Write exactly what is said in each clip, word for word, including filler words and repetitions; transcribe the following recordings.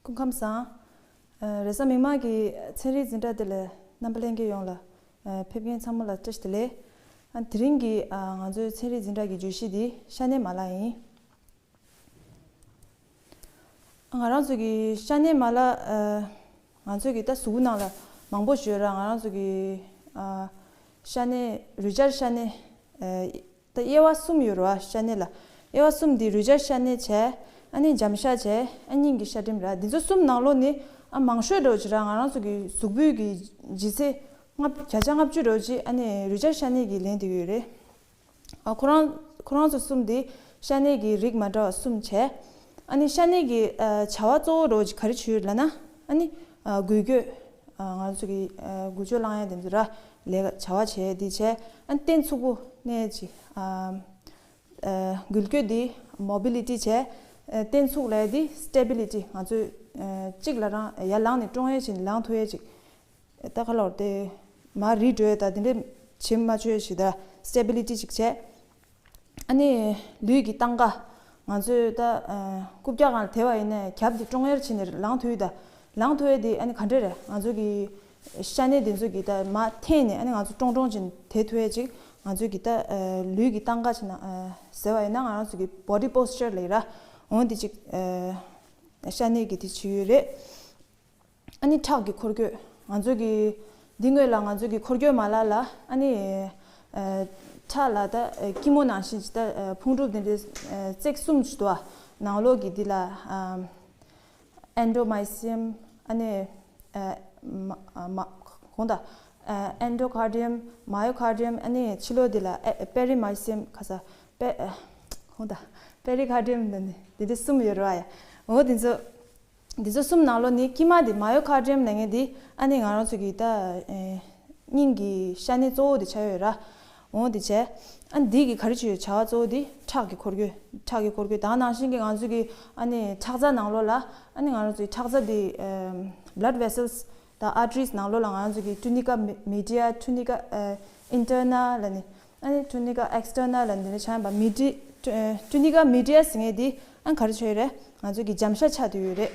སྐུ་ཁམས་བཟང་། ཨ། རེས་གཟའ་མིག་དམར་གྱི་ཚན་རིག་འཛིན་གྲྭ་དེ་ལ་རྣམ་པ་ལྷན་རྒྱས་ཡོངས་ལ། ཨ། ཕེབས་མཁན་ཚང་མ་ལ་བཀྲ་ཤིས་བདེ་ལེགས། ཨ། དེ་རིང་གི། ཨ། ང་ཚོའི་ཚན་རིག་འཛིན་གྲྭ་གི་བརྗོད་གཞི་འདི་ཤ་གནད་མ་ལག་ཡིན། ང་རང་ཚོ་གི་ཤ་གནད་མ་ལག་ཨ། ང་ཚོ་གི་ད་གཟུགས་པོ་ནང་ལ་མང་པོ་ཡོད་ར། ང་རང་ཚོ་གི། ཨ། ཤ་གནད། རུས་སྦྱར་ཤ་གནད། ཨ། ད་དབྱེ་བ་གསུམ་ཡོད་རེད་བ། ཤ་གནད་ལ་དབྱེ་བ་གསུམ་འདི་རུས་སྦྱར་ཤ་གནད་བྱས། ཨ་ནི་འཇམ་ཤ་བྱས། ཨ། སྙིང་གི་ཤ་སྒྲིམ་ར། འདི་ཚོ་གསུམ་ནང་ལོགས་ནས། ཨ། མང་ཤོས་འདྲ་བོ་ཅིག་ར་ང་རང་ཚོ་གི་གཟུགས་པོའི་གི་ལྗིད་ཚད་ལྔ་བརྒྱ་ཆ་ལྔ་བཅུ་འདྲ་བོ་ཅིག་ཨ་ནི་རུས་སྦྱར་ཤ་གནད་ཀྱིས་ལེན་བསྡད་ཡོད་རེད། ཨ། ཁོ་རང་ཁོ་རང་ཚོ་གསུམ་དེ་ཤ་གནད་ཀྱི་རིགས་མ་འདྲ་བ་གསུམ་བྱས། ཨ་ནི་ཤ་གནད་ཀྱི། ཨ། བྱ་བ་གཙོ་བོ་འདྲ་བོ་ཅིག་ག་རེ་བྱེད་ཡོད་ལབ་ན། ཨ་ནི། ཨ། འགུལ་སྐྱོད། ཨ། ང་ཚོ་གི། ཨ། འགུལ་སྐྱོད་བསླང་ཡ་དེ་ཚོ་ར། ལས་ཀ་བྱ་བ་བྱས་དེ་བྱས། ཨ་ནི་སྟེང་ཚུགས་པོ་གནས་ཅིག་ཨ། ཨ། འགུལ་སྐྱོད་དེ་མོ་བི་ལི་ཊི་བྱས། ཨ། སྟེང་ཚུགས་ལ་དེ་སི་ཊེ་བི་ལི་ཊི། ང་ཚོས། ཨ། གཅིག་ལ་རང་ཡར་ལངས་ནས་ཀྲོང་ཡས་བྱས་ནས་ལངས་ཐུབ་ཡས་ཅིག་ད་ག་ལོར་དེ་མར་རིལ་འགྲོ་ཡས་ད་དེ་འདྲས་བྱེད་མ་ཆོག་ཡས་ཞིག་ད་སི་ཊེ་བི་ལི་ཊི་ཅིག་བྱས། ཨ་ནི་ལུས་ཀྱི་སྟངས་ཀ། ང་ཚོས་ད། ཨ། རྐུབ་བཀྱག་སྒང་ལ་དེད་པ་ཡིན་ན་རྒྱབ་དེ་ཀྲོང་ཡར་ཕྱིན་ནས་ལངས་ཐུབ་ཡོད་ད། ལངས་ཐུབ་ཡས་དེ་ཨ་ནི་ག་འདྲས་རེད། ང་ཚོ་གི་ཤ་གནད་དེ་ཚོ་གི་ད་མར་འཐེན་ནས། ཨ་ནི་ང་ཚོ་ཀྲོང་ཀྲོང་བྱས་ནས་དེད་ཐུབ་ཡས་ཅིག་ང་ཚོ་གི་ད། ཨ། ལུས་ཀྱི་སྟངས་ཀ་བྱས་ན། ཨ། ཟེར་བ་ཡིན་ན་ང་རང་ཚོ་གི་བོ་ཌི་པོ་སི་ཅར་ལབ་ཡས་ར། འོ་དེ་ཅིག་ཨ། ཤ་གནད་ཀྱི་དེ་བྱེད་ཡོད་རེད། ཨ་ནི་ཁྲག་གི་འཁོར་སྐྱོད། ང་ཚོ་གི་འདི་སྔོན་ལ་ང་ཚོ་གི་འཁོར་སྐྱོད་མ་ལག་ལ། ཨ་ནི། ཨ། ཁྲག་ལ་ད། ཨ། སྐྱི་མོ་ནང་བཞིན་ཅིག་ད། ཨ། ཕུང་གྲུབ་དེ་འདྲའི། ཨ། རྩེག་གསུམ་ཅིག་འདུག་ཨ། ནང་ལོགས་ཀྱི་འདི་ལ། ཨ། ཨེན་ཌོ་མའི་སི་ཡམ། ཨ་ནི། ཨ། མ། ཨ། མ། གོང་ད། ཨ། ཨེན་ཌོ་ཀར་ཌི་ཡམ། མ་ཡོ་ཀར་ཌི་ཡམ། ཨ་ནི་ཕྱི་ལོགས་འདི་ལ། ཨ། པེ་རི་མའི་སི་ཡམ། ག་ས། པེ། ཨ། གོང་ད། པེ་རི་ཀར་ཌི་ཡམ་འདི་འདི་འདི་གསུམ་ཡོད་རེད་བ་ཡ། འོ་དེ་ཚོ། འདི་ཚོ་གསུམ་ནང་ལོགས་ནས་དཀྱིལ་མ་དེ་མ་ཡོ་ཀར་ཌི་ཡམ་ལབ་མཁན་དེ་ཨ་ནི་ང་རང་ཚོ་གི་ད། ཨེ། སྙིང་གི་ཤ་གནད་གཙོ་བོ་དེ་ཆགས་ཡོད་ར། འོ་དེ་བྱས། ཨ་ནི་འདི་གི་ག་རེ་བྱེད་ཡོད། བྱ་བ་གཙོ་བོ་དེ་ཁྲག་གི་འཁོར་སྐྱོད། ཁྲག་གི་འཁོར་སྐྱོད། ད་ག་ནང་བཞིན་གྱི་ང་ཚོ་གི་ཨ་ནི་ཁྲག་རྩ་ནང་ལོགས་ལ། ཨ་ནི་ང་རང་ཚོ་གི་ཁྲག་རྩ་དེ། ཨེ། བྷི་ལཌ་ཝེ་སེལ་སི་དང་ཨར་ཊི་རིས་ནང་ལོགས་ལ་ང་རང་ཚོ་གི་ཊུ་ནི་ཀ་མི་མི་ཌི་ཡ། ཊུ་ནི་ཀ་ཨ་ཨིན་ཊར་ནལ་ལབ་ནས། ཨ་ནི་ཊུ་ནི་ཀ་ཨེག་སི་ཊར་ནལ་ལབ་ནས་འདི་འདྲ་ཆགས་ཡིན་པ། མི་ཌི། ཊུ་ནི་ཀ་མི་ཌི་ཡ་ཟེར་མཁན་འདི་ཨ་ག་རེ་ཆགས་ཡོད་རེད། ང་ཚོ་གི་འཇམ་ཤ་ཆགས་བསྡད་ཡོད་རེད།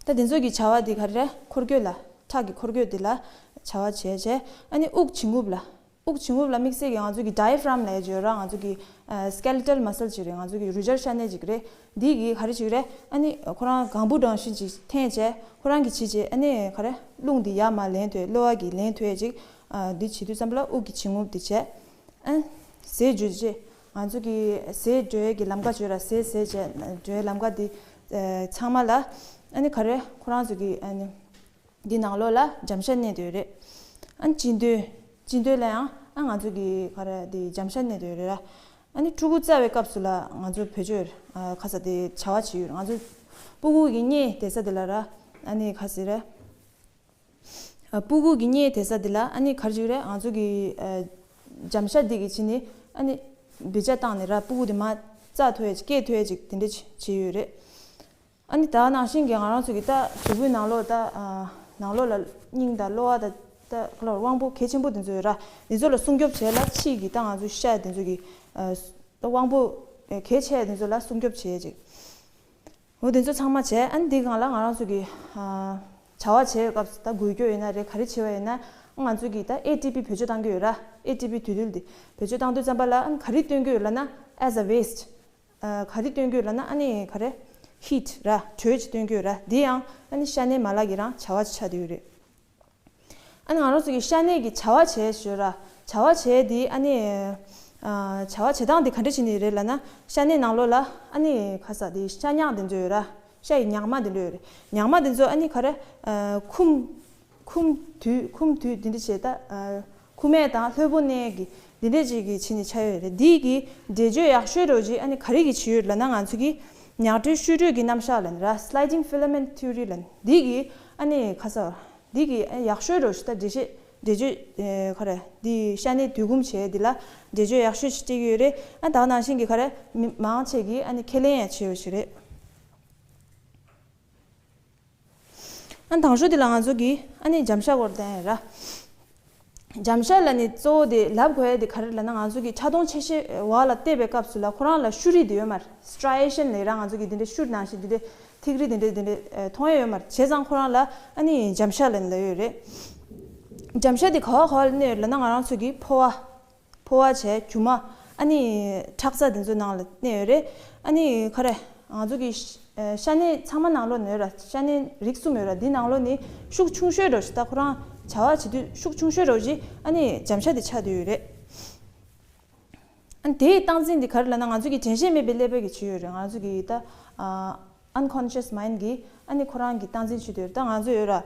ད་དེ་ཚོ་གི་བྱ་བ་འདི་ག་རེ་རེད། འཁོར་སྐྱོད་ལ། ཁྲག་གི་འཁོར་སྐྱོད་འདི་ལ་བྱ་བ་བྱས་བྱས། ཨ་ནི་དབུགས་འབྱིན་རྔུབ་ལ། དབུགས་འབྱིན་རྔུབ་ལ་དམིགས་བསལ་གྱི་ང་ཚོ་གི་ཌའི་ཡ་ཕ་རམ་ལབ་ཡས་ཡོད་ར། ང་ཚོ་གི། ཨ། སི་ཀེ་ལེ་ཊལ་མ་སལ་ཅིག་རེད། ང་ཚོ་གི་རུས་སྦྱར་ཤ་གནད་ཅིག་རེད། འདི་གིས་ག་རེ་བྱེད་ཀྱི་རེད། ཨ་ནི་ཁོ་རང་གང་བུ་འདྲ་བཞིན་ཅིག་འཐེན་བྱས། ཁོ་རང་གིས་བྱས་བྱས། ཨ་ནི་ག་རེ། རླུང་འདི་ཡར་མར་ལེན་ཐུབ། གློ་བ་གིས་ལེན་ཐུབ་ཡས་ཅིག་ཨ། འདི་བྱེད་དུས་ཙམ་པ་ལ་དབུགས་ཀྱི་འབྱིན་རྔུབ་འདི་བྱས། ཨ། ཟས་འཇུ་རྗེས། ང་ཚོ་གི་ཟས་འགྲོ་ཡས་ཀྱི་ལམ་ཁ་བརྗོད་ར། ཟས་ཟས་བྱས་འགྲོ་ཡས་ལམ་ཁ་འདི། ཨ། ཚང་མ་ལ། ཨ་ནི་ག་རེ། ཁོ་རང་ཚོ་གི། ཨ་ནི། འདི་ནང་ལོགས་ལ་འཇམ་ཤ་གནས་བསྡད་ཡོད་རེད། ཨ་ནི་ལྕི་འདོད། ལྕི་འདོད་ལ་ཡང་ཨ་ང་ཚོ་གི་ག་རེ་འདི་འཇམ་ཤ་གནས་བསྡད་ཡོད་རེད་ར། ཨ་ནི་ཕྲུ་གུ་བཙའ་བའི་སྐབས་སུ་ལ་ང་ཚོ་བེད་སྤྱོད། ཨ། ག་ས་དེ་བྱ་བ་བྱེད་ཡོད་རེད། ང་ཚོ་སྤུ་གུ་གི་མཉེ་བསྡད་ས་དེ་ལ་ར། ཨ་ནི་ག་ཟེར་ར། ཨ། སྤུ་གུ་གི་མཉེ་བསྡད་ས་དེ་ལ་ཨ་ནི་ག་རེ་བྱེད་ཀྱི་རེད། ང་ཚོ་གི། ཨ། འཇམ་ཤ་འདི་གི་ཕྱི་ནས་ཨ་ནི་བེད་སྤྱོད་བཏང་ནས་ར། སྤུ་གུ་དེ་མར་བཙའ་ཐུབ་ཡས་ཅིག་སྐྱེ་ཐུབ་ཡས་ཅིག་དེ་འདྲ་བྱེད་ཡོད་རེད། ཨ་ནི་ད་ག་ནང་བཞིན་གྱི་ང་རང་ཚོ་གི་ད་གཟུགས་པོའི་ནང་ལོགས་ད། ཨ། ནང་ལོགས་ལ་སྙིང་དང་གློ་བ་དང་། ད་ག་ལོར་དབང་པོ་གལ་ཆེན་པོ་དེ་ཚོ་ཡོད་ར། དེ་ཚོ་ལ་སྲུང་སྐྱོབ་བྱེད་ལ་ཕྱིའི་གི་ད་ང་ཚོ་ཤ་དེ་ཚོ་གི། ཨ། ད་དབང་པོ་གལ་ཆེ་དེ་ཚོ་ལ་སྲུང་སྐྱོབ་བྱེད་ཅིག་འོ་དེ་ཚོ་ཚང་མ་བྱས། ཨ་ནི་འདི་སྒང་ལ་ང་རང་ཚོ་གི། ཨ། བྱ་བ་བྱེད་སྐབས་སུ་ད་འགུལ་སྐྱོད་ཡིན་ན་རེད། ག་རེ་བྱེད་པ་ཡིན་ན། ང་ཚོ་གི་ད་ཨེ་ཊི་པི་བེད་སྤྱོད་བཏང་གི་ཡོད་ར། ཨེ་ཊི་པི་དུས་དྲུག་འདི་བེད་སྤྱོད་བཏང་དུས་ཙམ་པ་ལ་ཨ་ནི་ག་རེ་སྟོན་གི་ཡོད་ལབ་ན། as a waste། ཨ། ག་རེ་སྟོན་གི་ཡོད་ལབ་ན། ཨ་ནི་ག་རེ། ཧིཊ་ར། དྲོད་ཅིག་སྟོན་གི་ཡོད་ར། འདི་ཡང་ཨ་ནི་ཤ་གནད་མ་ལག་གི་རང་བྱ་བ་ཆགས་བསྡད་ཡོད་རེད། ཨ་ནི་ང་རང་ཚོ་གི་ཤ་གནད་ཀྱི་བྱ་བ་བྱེད་ཞོར་ར། བྱ་བ་བྱེད་དེ་ཨ་ནི། ཨ། བྱ་བ་བྱེད་སྟངས་དེ་ག་འདྲ་བྱས་ནས་རེད་ལབ་ན། ཤ་གནད་ནང་ལོགས་ལ་ཨ་ནི་ག་ས་དེ་ཤ་ཉག་དེ་ཚོ་ཡོད་ར། ཤ་ཡི་ཉག་མ་དེ་འདྲ་ཡོད་རེད། ཉག་མ་དེ་ཚོ་ཨ་ནི་ག་རེ། ཨ། འཁུམ། འཁུམ་དུས། འཁུམ་དུས་འདི་འདྲ་བྱས་ད། ཨ། འཁུམ་ཡས་དང་ལྷོད་པོ་གནས་ཀྱི་འདི་འདྲ་ཅིག་གི་བྱས་ནས་ཆགས་ཡོད་རེད། འདི་གི་འགྲེལ་བརྗོད་ཡག་ཤོས་འདྲ་བོ་ཅིག་ཨ་ནི་ག་རེ་གི་བྱས་ཡོད་ལབ་ན། ང་ཚོ་གི་ཉག་དྲོད་བཤུ་དྲོད་ཀྱི་རྣམ་གཞག་ལབ་ནི་ར། sliding filament theory ལབ་ནི། འདི་གི་ཨ་ནི་ག་ས། འདི་གི་ཨ་ཡག་ཤོས་འདྲ་བོ་ཅིག་ད་འགྲེལ་བཤད། འགྲེལ་བརྗོད། ཨེ། ག་རེ། འདི་ཤ་གནད་དུས་འཁུམ་བྱས་འདི་ལ་འགྲེལ་བརྗོད་ཡག་ཤོས་ཅིག་སྤྲད་ཀྱི་ཡོད་རེད། ཨ། ད་ག་ནང་བཞིན་གྱི་ག་རེ། མི་མང་ཆེ་གིས་ཨ་ནི་ཁས་ལེན་ཡང་བྱས་ཡོད་ཞིག་རེད། ཨ། དང་ཤོས་འདི་ལ་ང་ཚོ་གིས་ཨ་ནི་འཇམ་ཤ་སྐོར་བསྟན་ཡོད་ར། འཇམ་ཤ་ལབ་ནི་གཙོ་བོ་དེ་ལབ་དགོས་ཡ་དེ་ག་རེ་ལབ་ན། ང་ཚོ་གི་ཆ་གདོང་ཆེ་ཤོས་འོག་ལ་བལྟས་པའི་སྐབས་སུ་ལ་ཁོ་རང་ལ་ཤུ་རིས་དེ་ཡོད་མ་རེད། striation ལབ་ར། ང་ཚོ་གི་འདི་འདྲའི་ཤུ་རིས་ནང་བཞིན་འདི་འདྲའི་ ཐིག་རིས་དེ་འདྲས་དེ་འདྲས་མཐོང་ཡ་ཡོད་མ་རེད། བྱས་ཙང་ཁོ་རང་ལ་ཨ་ནི་འཇམ་ཤ་ལབ་ནས་ལབ་ཡོད་རེད། འཇམ་ཤ་དེ་ག་བ་ག་བ་ལ་གནས་ཡོད་ལབ་ན། ང་རང་ཚོ་གི་ཕོ་བ། ཕོ་བ་བྱས་རྒྱུ་མ། ཨ་ནི་ཁྲག་རྩ་དེ་ཚོའི་ནང་ལ་གནས་ཡོད་རེད། ཨ་ནི་ག་རེ། ང་ཚོ་གི་ཤ་གནད་ཚང་མ་ནང་ལོགས་ནས་ཡོད་ར། ཤ་གནད་རིགས་གསུམ་ཡོད་ར། འདི་ནང་ལོགས་ནས་ཤུགས་ཆུང་ཤོས་འདྲ་ཞིག་ད་ཁོ་རང་བྱ་བ་བྱེད་དུས་ཤུགས་ཆུང་ཤོས་འདྲ་ཞིག་ཨ་ནི་འཇམ་ཤ་དེ་ཆགས་བསྡད་ཡོད་རེད། ཨ་ནི་དེའི་སྟངས་འཛིན་དེ་ག་རེ་ལབ་ན། ང་ཚོ་གི་དྲན་ཤེས་མེད་པའི་ཀླད་པ་གི་བྱེད་ཡོད་རེད། ང་ཚོ་གི་ད་unconscious mind གི་ཨ་ནི་ཁོ་རང་གི་སྟངས་འཛིན་བྱེད་དུས་ད་ང་ཚོ་ཡོད་ར།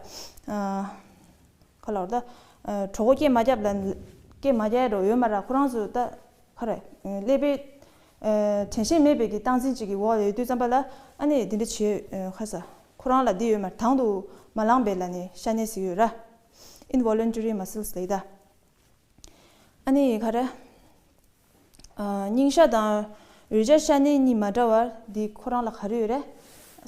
ག་ལབ་ར་ད། གྲོད་ཁོག་སྐད་མ་རྒྱབ་ལ། སྐད་མ་རྒྱག་རོགས་ཡོད་མ་ར། ཁོ་རང་ཚོ་ད་ག་རེ། ཀླད་པའི་དྲན་ཤེས་མེད་པའི་གི་སྟངས་འཛིན་ཅིག་གི་འོག་ལ་ཡོད་དུས་ཙམ་པ་ལ་ཨ་ནི་དེ་འདྲ་བྱེད་ཁ་ས། ཁོ་རང་ལ་འདི་ཡོད་མ་ར། དང་དུ་མ་བླངས་པའི་ལ་ནི་ཤ་གནད་ཟེར་ཡོད་ར། involuntary muscles ལབ་ད། ཨ་ནི་ག་རེ། སྙིང་ཤ་དང་འོད་འཇའ་ཤ་གནད་གཉིས་མ་འདྲ་བར་འདི་ཁོ་རང་ལ་ག་རེ་ཡོད་རེད།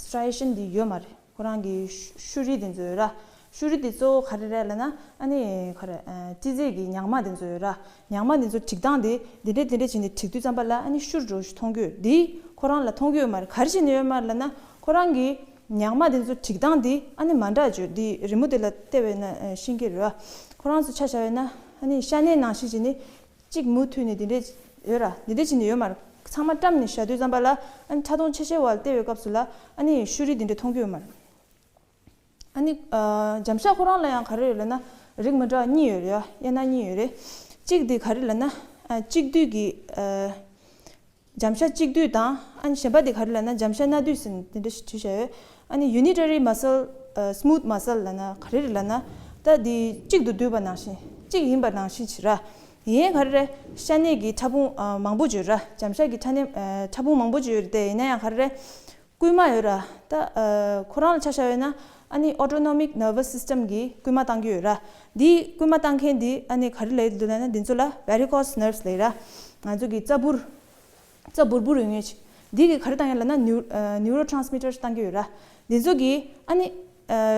striation འདི་ཡོད་མ་རེད། ཁོ་རང་གི་ཤུ་རི་དེ་ཚོ་ཡོད་ར། ཤུ་རི་དེ་གཙོ་བོ་ག་རེ་རེད་ལབ་ན། ཨ་ནི་ག་རེ། སྤྱི་ཚེས་ཀྱི་ཉག་མ་དེ་ཚོ་ཡོད་ར། ཉག་མ་དེ་ཚོ་སྒྲིག་སྟངས་དེ་འདི་འདྲས་འདི་འདྲས་བྱས་ནས་སྒྲིག་དུས་ཙམ་པ་ལ་ཨ་ནི་ཤུ་རི་འདྲ་ཞིག་མཐོང་གི་ཡོད། འདི་ཁོ་རང་ལ་མཐོང་གི་ཡོད་མ་རེད། ག་རེ་བྱས་ནས་ཡོད་མ་རེད་ལབ་ན། ཁོ་རང་གི་ཉག་མ་དེ་ཚོ་སྒྲིག་སྟངས་དེ་ཨ་ནི་མ་འདྲ་བརྗོད། དེ་རི་མོ་དེ་ལ་བལྟས་པས་ན་ཤེས་ཀྱི་རེད་བ། ཁོ་རང་ཚོ་ཆ་བཞག་པས་ན་ཨ་ནི་ཤ་གནད་ནང་བཞིན་བྱས་ནས་གཅིག་མུ་མཐུད་ནས་དེ་འདྲས་ཡོད་ར། དེ་འདྲས་བྱས་ནས་ཡོད་མ་རེད། ཚང་མ་བཀྲམ་ནས་བཞག་དུས་ཙམ་པ་ལ་ཨ་ནི་ཕྲ་མཐོང་ཆེ་ཆེ་བ་ལ་བལྟས་པའི་སྐབས་སུ་ལ་ཨ་ནི་ཤུ་རི་དེ་འདྲས་མཐོང་གི་ཡོད་མ་རེད། ཨ་ནི་འཇམ་ཤ་ཁོ་རང་ལ་ཡང་ག་རེ་ཡོད་ལབ་ན། རིགས་མི་འདྲ་བ་གཉིས་ཡོད་རེད་བ། དབྱེ་ན་གཉིས་ཡོད་རེད། གཅིག་དེ་ག་རེ་ལབ་ན། གཅིག་བསྡུས་ཀྱི། འཇམ་ཤ་གཅིག་བསྡུས་དང་། ཨ་ནི་གཞན་པ་དེ་ག་རེ་ལབ་ན། འཇམ་ཤ་སྣ་བསྡུས་ཟེར་ནས་དེ་འདྲ་ཞིག་བྲིས་བཞག་ཡོད། ཨ་ནི་unitary muscle smooth muscle ལབ་ན་ག་རེ་རེད་ལབ་ན། ད་དེ་གཅིག་ཏུ་བསྡུས་པ་ནང་བཞིན། གཅིག་ཡིན་པ་ནང་བཞིན་བྱེད་ར། ཡིན་ག་རེ་རེད། ཤ་གནད་ཀྱི་ཕྲ་ཕུང་མང་པོ་ཅིག་ཡོད་ར། འཇམ་ཤ་གི་ཕྲ་ནད་ཕྲ་ཕུང་མང་པོ་ཅིག་ཡོད་རེད་དེ། ཡིན་ན་ཡང་ག་རེ་རེད། སྐུལ་མ་ཡོད་ར། ད་ཁོ་རང་ལ་ཆ་བཞག་ཡོད་ན། ཨ་ནི་autonomic nervous system གིས་སྐུལ་མ་བཏང་གི་ཡོད་ར། འདིས་སྐུལ་མ་བཏང་མཁན་འདི་ཨ་ནི་ག་རེ་ལབ་ཀྱི་འདུག་ལབ་ན། འདི་ཚོ་ལ་varicose nerves ལབ་ར། ང་ཚོ་གི་རྩ་འབུར། རྩ་འབུར་འབུར་ཡོད་ངེས་ཅིག་འདི་གིས་ག་རེ་བཏང་ཡོད་ལབ་ན། neurotransmitter བཏང་གི་ཡོད་ར། འདི་ཚོ་གིས་ཨ་ནི་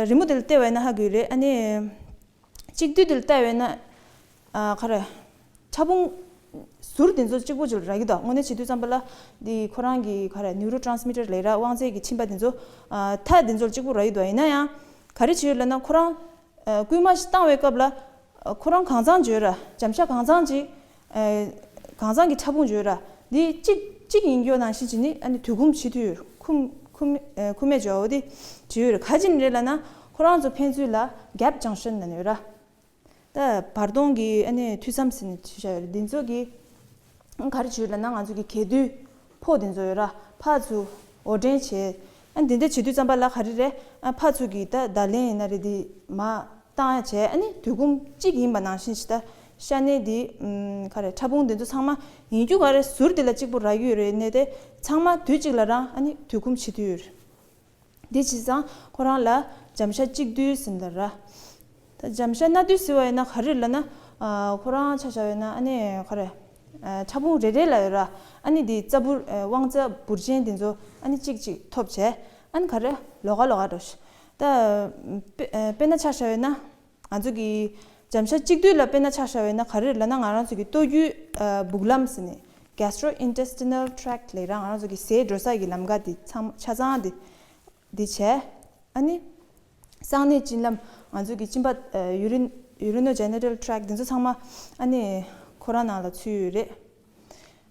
རི་མོ་དེ་ལ་བལྟས་པ་ཡིན་ན་ཧ་གོ་གི་རེད། ཨ་ནི་གཅིག་བསྡུས་དེ་ལ་བལྟས་པ་ཡིན་ན། ག་རེ། ཕྲ་ཕུང་ཟུར་དེ་ཚོ་གཅིག་པོ་ཅིག་རག་གི་འདུག་དངོས་གནས་བྱེད་དུས་ཙམ་པ་ལ་འདི་ཁོ་རང་གི་ག་རེ། neurotransmitter ལབ་ར། དབང་རྩའི་གི་མཆིན་པ་དེ་ཚོ། མཐའ་དེ་ཚོ་གཅིག་པོ་རག་གི་འདུག་ཡིན་ན་ཡང་ག་རེ་བྱེད་ཡོད་ལབ་ན། ཁོ་རང་སྐུལ་མ་ཞིག་བཏང་བའི་སྐབས་ལ་ཁོ་རང་གང་ཚང་ཅིག་ཡོད་ར། འཇམ་ཤ་གང་ཚང་ཅིག་གང་ཚང་གི་ཕྲ་ཕུང་ཅིག་ཡོད་ར། འདི་གཅིག་གཅིག་ཡིན་རྒྱུ་ནང་བཞིན་བྱས་ནས་ཨ་ནི་དུད་ཁུམ་བྱེད་ཐུབ་ཡོད། ཁུམ་ཁུམ་ཁུམ་མེད་ཅིག་འོ་དེ་བྱེད་ཡོད་ར། ག་ཅི་ནས་རེད་ལབ་ན། ཁོ་རང་ཚོ་ཕན་ཚུན་ལ་gap junction ལབ་ནས་ཡོད་ར། ད་བར་སྟོང་གི་ཨ་ནི་མཐུད་མཚམས་ཟེར་ནས་བྲིས་བཞག་ཡོད་རེད། འདི་ཚོ་གི་ག་རེ་བྱེད་ལབ་ན། ང་ཚོ་གི་གས་དུད་ཕོག་འདི་ཚོ་ཡོད་ར། ཕར་ཚུར་འོར་འདྲེན་བྱས། ཨ་འདི་འདྲ་བྱེད་དུས་ཙམ་པ་ལ་ག་རེ་རེད། ཨ་ཕར་ཚུར་གི་ད་བརྡ་ལན་ཡིན་ན་རེད། འདི་མར་བཏང་ཡ་བྱས། ཨ་ནི་དུད་ཁུམ་གཅིག་ཡིན་པ་ནང་བཞིན་ཞིག་ད་ཤ་གནད་འདི་ག་རེ། ཕྲ་ཕུང་འདི་ཚོ་ཚང་མ་ཡིན་རྒྱུ་ག་རེ། ཟུར་འདི་ལ་གཅིག་པོ་རག་གི་ཡོད་རེད། ནས་དེ་ཚང་མ་དུས་གཅིག་ལ་རང་ཨ་ནི་དུད་ཁུམ་བྱེད་ཐུབ་ཡོད་རེད། འདི་བྱས་ཙང་ཁོ་རང་ལ་འཇམ་ཤ་གཅིག་བསྡུས་ཟེར་ལབ་ར། ད་འཇམ་ཤ་སྣ་བསྡུས་ཟེར་བ་ཡིན་ན་ག་རེ་ལབ་ན། ཁོ་རང་ཆ་བཞག་ཡོད་ན་ཨ་ནི་ག་རེ། ཕྲ་ཕུང་རེ་རེ་ལ་ཡོད་ར། ཨ་ནི་འདི་རྩ་འབུར། དབང་རྩ་འབུར་ཅན་འདི་ཚོ་ཨ་ནི་གཅིག་གཅིག་ཐོབ་བྱས། ཨ་ནི་ག་རེ་ལོགས་ཀ་ལོགས་ཀ་འགྲོ་ཤག་ད་དཔེ་དཔེར་ན་ཆ་བཞག་ཡོད་ན། ང་ཚོ་གི་འཇམ་ཤ་གཅིག་བསྡུས་ལ་དཔེར་ན་ཆ་བཞག་ཡོད་ན་ག་རེ་ལབ་ན། ང་རང་ཚོ་གི་ལྟོ་རྒྱུས་སྦུག་ལམ་ཟེར་ནས་gastrointestinal tract ལབ་ར། ང་རང་ཚོ་གི་ཟས་འགྲོ་ས་གི་ལམ་ཀ་འདི་ཚང་ཆ་ཚང་འདི་འདི་བྱས། ཨ་ནི་གསང་གནས་གཅིན་ལམ། ང་ཚོ་གི་གཅིན་པ་ཡུ་རིན་urinary genital tract འདི་ཚོ་ཚང་མ་ཨ་ནི་ཁོ་རང་ནང་ལ་ཚུད་ཡོད་རེད།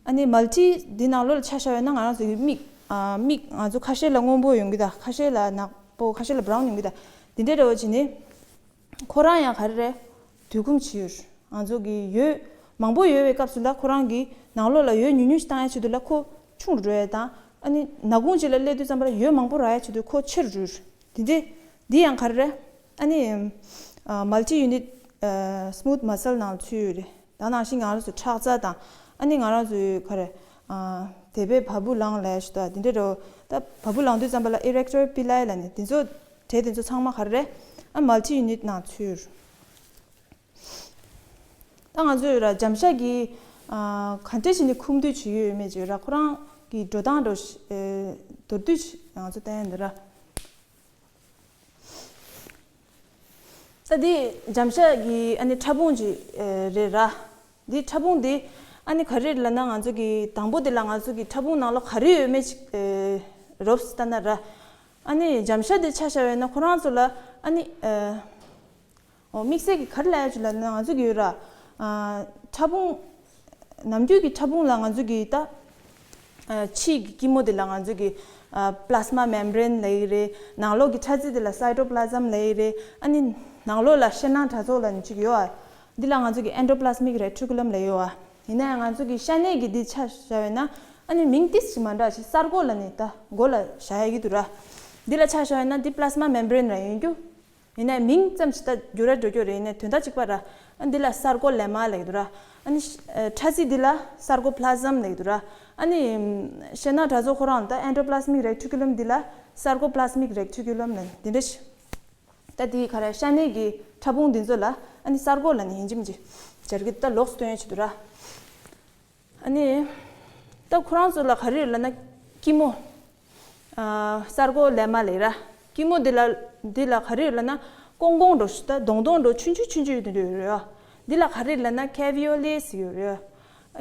ཨ་ནི་མལ་ཊི་འདི་ནང་ལོགས་ལ་ཆ་བཞག་ཡོད་ན། ང་རང་ཚོ་གི་མིག་མིག་ང་ཚོ་ཁ་ཤས་ལ་སྔོན་པོ་ཡོང་གི་ད། ཁ་ཤས་ལ་ནག་པོ། ཁ་ཤས་ལ་brown ཡོང་གི་ད། འདི་འདྲ་འདྲ་བོ་བྱས་ནས། ཁོ་རང་ཡང་ག་རེ་རེད། དུད་ཁུམ་བྱེད་ཡོད། ང་ཚོ་གི་ཡོད་མང་པོ་ཡོད་པའི་སྐབས་སུ་ལ་ཁོ་རང་གི་ནང་ལོགས་ལ་ཡོད་ཉུང་ཉུང་ཞིག་བཏང་ཡ་ཆེད་དུ་ལ་ཁོ་ཆུང་རུ་འགྲོ་ཡ་དང་། ཨ་ནི་ནག་ཁུང་གཅིག་ལ་སླེབས་དུས་ཙམ་པ་ལ་ཡོད་མང་པོ་རག་ཡ་ཆེད་དུ་ཁོ་ཆེ་རུ་འགྲོ་ཡ། དེ་འདྲས་འདི་ཡང་ག་རེ་རེད། ཨ་ནི་multi unit smooth muscle ནང་ཚུད་ཡོད་རེད། ད་ནང་བཞིན་ང་རང་ཚོ་ཁྲག་རྩ་དང་། ཨ་ནི་ང་རང་ཚོའི་ག་རེ། དེ་པའི་བ་སྤུ་ལངས་ལབ་ཡ་ཞིག་འདུག་དེ་འདྲས་འགྲོ། ད་བ་སྤུ་ལངས་དུས་ཙམ་པ་ལ་erector pili ལབ་ནས་དེ་ཚོ་གྲས་དེ་ཚོ་ཚང་མ་ག་རེ་རེད། ཨ་multi unit ནང་ཚུད་ཡོད་རེད། ད་ང་ཚོས་ར་འཇམ་ཤ་གི་ཨ་ག་འདྲས་བྱས་ནས་ཁུངས་འདུས་བྱེད་ཀྱི་ཡོད་མེད་ཅིག་ར། ཁོ་རང་གི་འགྲོ་སྟངས་འགྲོ་ཨེ་མདོར་བསྡུས་ཅིག་ང་ཚོ་བསྟན་ཡ་འདི་ར། ད་འདི་འཇམ་ཤ་གི་ཨ་ནི་ཕྲ་ཕུང་ཅིག་ཨེ་རེད་ར། འདི་ཕྲ་ཕུང་འདི་ཨ་ནི་ག་རེ་རེད་ལབ་ན། ང་ཚོ་གི་དང་པོ་འདི་ལ་ང་ཚོ་གི་ཕྲ་ཕུང་ནང་ལོགས་ག་རེ་ཡོད་མེད་ཅིག་ཨེ་རོབ་ཙམ་ལྟ་ན་ར། ཨ་ནི་འཇམ་ཤ་དེ་ཆ་བཞག་པ་ཡིན་ན་ཁོ་རང་ཚོ་ལ་ཨ་ནི་ཨ། འོ་དམིགས་བསལ་གྱི་ག་རེ་ལབ་ཡ་ཅིག་ལབ་ན་ང་ཚོ་གི་ཡོད་ར། ཨ་ཕྲ་ཕུང་། ནམ་རྒྱུན་གྱི་ཕྲ་ཕུང་ལ་ང་ཚོ་གི་ད། ཨ་ཕྱིའི་གི་སྐྱི་མོ་དེ་ལ་ང་ཚོ་གི་ཨ་plasma membrane ལབ་ཀྱི་རེད། ནང་ལོགས་ཀྱི་ཕྲ་རྩི་དེ་ལ་cytoplasm ལབ་ཀྱི་རེད། ཨ་ནི་ནང་ལོགས་ལ་ཤེལ་ནག་དྲ་ཚོགས་ལབ་ནི་ཅིག་ཡོད་ཨ། འདི་ལ་ང་ཚོ་གི་endoplasmic reticulum ལབ་ཡོད་ཨ། ཡིན་ན་ཡང་ང་ཚོ་གི་ཤ་གནད་ཀྱི་འདི་ཆ་བཞག་ཡོད་ན་ཨ་ནི་མིང་ཏིས་ཅིག་མ་འདྲ་ཞིག་གསར་སྒོ་ལབ་ནི་ད་སྒོ་ལ་བཞག་ཡ་གི་འདུག་ར། འདི་ལ་ཆ་བཞག་ཡོད་ན་འདི་plasma membrane ར་ཡིན་རྒྱུ། ཡིན་ནའི་མིང་ཙམ་ཞིག་ད་འགྱུར་ར་འགྲོ་རྒྱུ་རེད། ཡིན་ནའི་དོན་དག་གཅིག་པ་ར། ཨ་འདི་ལ་གསར་སྒོ་ལེ་མ་ལབ་ཀྱི་འདུག་ར། ཨ་ནི་ཤ- ཨ་ཕྲ་རྩི་འདི་ལ་གསར་སྒོ་plasm ལབ་ཀྱི་འདུག་ར། ཨ་ནི་ཤེལ་ནག་དྲ་ཚོགས་ཁོ་རང་ད་endoplasmic reticulum འདི་ལ་sarcoplasmic reticulum ལབ་འདི་འདྲ་ཞིག་ད་འདི་ག་རེ་ཤ་གནད་ཀྱི་ཕྲ་ཕུང་འདི་ཚོ་ལ་ཨ་ནི་གསར་སྒོ་ལབ་ནི་ཡིན་གཅིག་མིན་གཅིག་སྦྱར་གྱི་ད་ལོགས་སུ་སྟོན་ཡ་ཆེད་དུ་ར། ཨ་ནི། ད་ཁོ་རང་ཚོ་ལ་ག་རེ་ཡོད་ལབ་ན་སྐྱི་མོ། ཨ་གསར་སྒོ་ལེ་མ་ལབ་ར། སྐྱི་མོ་འདི་ལ་འདི་ལ་ག་རེ་ཡོད་ལབ་ན་ཀོང་ཀོང་འདྲ་ཞིག་ད་གདོང་གདོང་འདྲ་ཆུང་ཆུང་ཆུང་ཆུང་ཡོད་དེ་འདྲ་ཡོད་རེད། འདི་ལ་ག་རེ་ལབ་ན་caveolae ཟེར་ཡོད་རེད།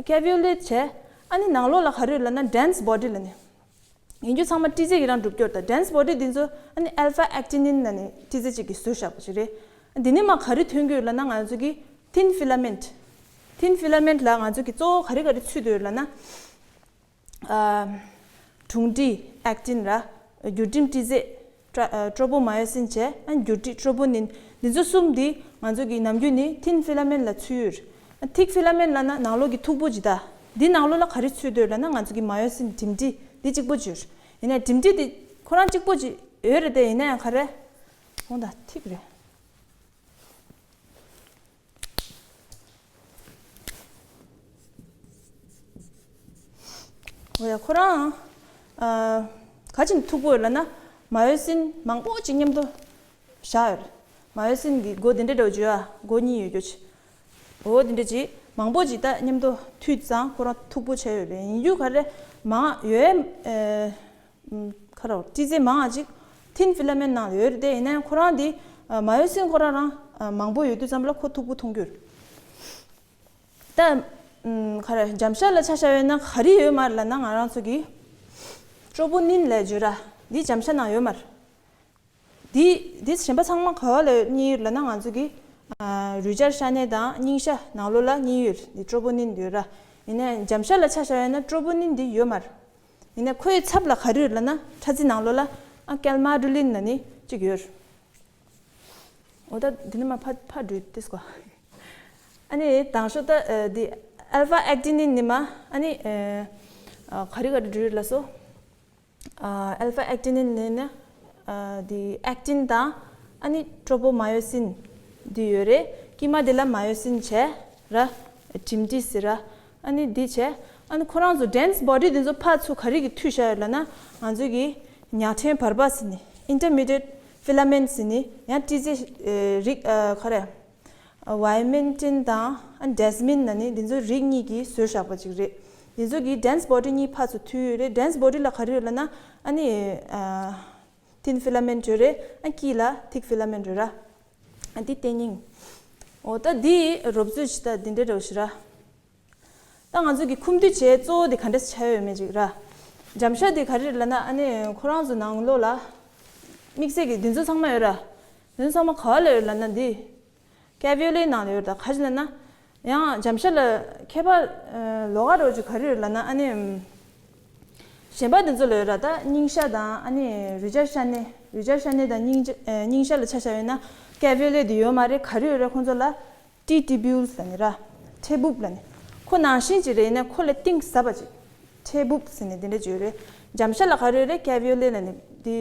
caveolae བྱས། ཨ་ནི་ནང་ལོགས་ལ་ག་རེ་ཡོད་ལབ་ན་dense body ལབ་ནི། ཡིན་རྒྱུ་ཚང་མ་སྤྲི་རྫས་ཀྱིས་རང་གྲུབ་ཀྱི་ཡོད་རེད་ད། dense body འདི་ཚོ་ཨ་ནི་alpha actinin ལབ་ནི་སྤྲི་རྫས་གཅིག་གིས་བཟོས་བཞག་པ་ཞིག་རེད། འདི་ནི་མ་ག་རེ་ཐོན་གྱི་ཡོད་ལབ་ན་ང་ཚོ་གི་thin filament། thin filament ལ་ང་ཚོ་གི་གཙོ་བོ་ག་རེ་ག་རེ་ཚུད་དེ་ཡོད་ལབ་ན། ཨ་གྲུང་སྤྲི་actin ར། འགྱུར་འགྲིམ་སྤྲི་རྫས། tro- ཨ་tropomyosin བྱས་ཨ་འགྱུར་སྤྲི་troponin། འདི་ཚོ་གསུམ་འདི་ང་ཚོ་གི་ནམ་རྒྱུན་ནི་thin filament ལ་ཚུད་ཡོད། ཨ་thick filament ལབ་ན་ནང་ལོགས་ཀྱི་མཐུག་པོ་ཅིག་ད། འདི་ནང་ལོགས་ལ་ག་རེ་ཚུད་དེ་ཡོད་ལབ་ན་ང་ཚོ་གི་myosin འགྲིམ་སྤྲི་འདི་གཅིག་པོ་ཅིག་ཡོད། ཡིན་ནའི་འགྲིམ་སྤྲི་འདི་ཁོ་རང་གཅིག་པོ་ཅིག་ཡོད་རེད་དེ། ཡིན་ན་ཡང་ག་རེ། འོང་ད་ཐིག་རེད། འོ་ཡ་ཁོ་རང་ཨ་ག་ཅིག་མཐུག་པོ་ཡོད་ལབ་ན་myosin མང་པོ་ཅིག་མཉམ་དུ་བཞག་ཡོད་རེད། myosin གི་སྒོ་འདི་འདྲ་འདྲ་བོ་བརྗོད་ཨ། སྒོ་གཉིས་ཡོད་རྒྱུ་ཅིག་འོ་འདི་འདྲ་ཅིག་མང་པོ་ཅིག་ད་མཉམ་དུ་མཐུད་ཙང་ཁོ་རང་མཐུག་པོ་བྱས་ཡོད་རེད། ཡིན་རྒྱུ་ག་རེ་མང་ཡོད་ཨེ། ཁ་རོག་སྤྲི་རྫས་མང་ང་ཅིག་thin filament ནང་ལ་ཡོད་རེད་དེ། ཡིན་ན་ཡང་ཁོ་རང་འདི་myosin ཁོ་རང་རང་མང་པོ་ཡོད་དུས་ཙམ་ལ་ཁོ་མཐུག་པོ་མཐོང་གི་ཡོད་རེད། ད་ཁ་ར་འཇམ་ཤ་ལ་ཆ་བཞག་ཡོད་ན་ག་རེ་ཡོད་མ་རེད་ལབ་ན་ང་རང་ཚོ་གི་troponin ལབ་བརྗོད་ར་འདི་འཇམ་ཤ་ནང་ཡོད་མ་རེད། འདི་འདི་གཞན་པ་ཚང་མ་ག་བ་ལ་རྙེད་ཡོད་ལབ་ན་ང་ཚོ་གི་རུས་སྦྱར་ཤ་གནད་དང་སྙིང་ཤ་ནང་ལོགས་ལ་རྙེད་ཡོད་རེད། འདི་troponin ཡོད་ར། ཡིན་ན་ཡང་འཇམ་ཤ་ལ་ཆ་བཞག་ཡོད་ན་troponin འདི་ཡོད་མ་རེད། ཡིན་ན་ཁོའི་ཚབ་ལ་ག་རེ་ཡོད་ལབ་ན་ཕྲ་རྩི་ནང་ལོགས་ལ་ཨ་calmagrelin ལབ་ནི་གཅིག་ཡོད་རེད། འོ་ད་འདི་ནི་མ་ཕ་ཕ་འགྲོས་ཏེ་སྐོ། ཨ་ནི་དང་ཤོག་ད་འདི་alpha actinin ནི་མ་ཨ་ནི་ག་རེ་ག་རེ་འགྲོས་ལ་སོ། alpha actinin ནི་ནི་འདི་actin དང་ཨ་ནི་tropomyosin འདི་ཡོད་རེད། དཀྱིལ་མ་འདི་ལ་myosin བྱས་ར། འགྲིམ་འགྲིལ་ཟེར་ར། ཨ་ནི་འདི་བྱས། ཨ་ནི་ཁོ་རང་ཚོ་dense body འདི་ཚོ་ཕར་ཚུར་ག་རེ་གིས་མཐུད་བཞག་ཡོད་ལབ་ན་ང་ཚོ་གི་ཉག་ཕྲན་བར་པ་ཟེར་ནི་intermediate filament ཟེར་ནི་ཡང་སྤྲི་རྫས་རིགས་ག་རེ། vimentin དང་desmin ལབ་ནི་འདི་ཚོ་རིགས་གཉིས་ཀྱིས་བཟོས་བཞག་པ་ཅིག་རེད། འདི་ཚོ་གི་dense body གཉིས་ཕར་ཚུར་མཐུད་ཡོད་རེད། dense body ལ་ག་རེ་ཡོད་ལབ་ན་ཨ་ནི་thin filament ཡོད་རེད། ཨ་དཀྱིལ་ལ་thick filament ཡོད་ར། ཨ་འདི་ལྟེ་སྙིང་། འོ་ད་འདི་རོབ་ཚུལ་ཞིག་ད་འདི་འདྲ་རོ་ཞིག་ར། ད་ང་ཚོ་གི་ཁུངས་འདུས་བྱས་གཙོ་བོ་དེ་ག་འདྲས་ཆགས་ཡོད་མེད་ཅིག་ར། འཇམ་ཤ་དེ་ག་རེ་རེད་ལབ་ན་ཨ་ནི་ཁོ་རང་ཚོ་ནང་ལོགས་ལ་དམིགས་བསལ་གྱི་འདི་ཚོ་ཚང་མ་ཡོད་ར། འདི་ཚོ་ཚང་མ་ག་བ་ལ་ཡོད་ལབ་ན་འདི་caveolae ནང་ལ་ཡོད་ར། ད་ག་ཅི་ལབ་ན་ཡང་འཇམ་ཤ་ལ་ཁྱད་པར་ལོགས་ཀ་རོ་ཅིག་ག་རེ་ཡོད་ལབ་ན་ཨ་ནི་གཞན་པ་འདི་ཚོ་ལ་ཡོད་ར། ད་སྙིང་ཤ་དང་ཨ་ནི་རུས་སྦྱར་ཤ་གནད་རུས་སྦྱར་ཤ་གནད་དང་སྙིང་རྗེ་སྙིང་ཤ་ལ་ཆ་བཞག་ཡོད་ན་caveolae འདི་ཡོད་མ་རེད། ག་རེ་ཡོད་ར་ཁོང་ཚོ་ལ། ཊི་ཊི་བུལ་ལབ་ནི་ར། ཊེ་བུབ་ལབ་ནི། ཁོ་ནང་བཞིན་གྱི་རེད། ཡིན་ན་ཁོ་ལས་གཏིང་ཟབ་པ་ཅིག་ཊེ་བུབ་ཟེར་ནི་འདི་འདྲ་ཅིག་ཡོད་རེད། འཇམ་ཤ་ལ་ག་རེ་ཡོད་རེད། ཀེ་བི་ཡོ་ལེ་ལབ་ནི་འདི་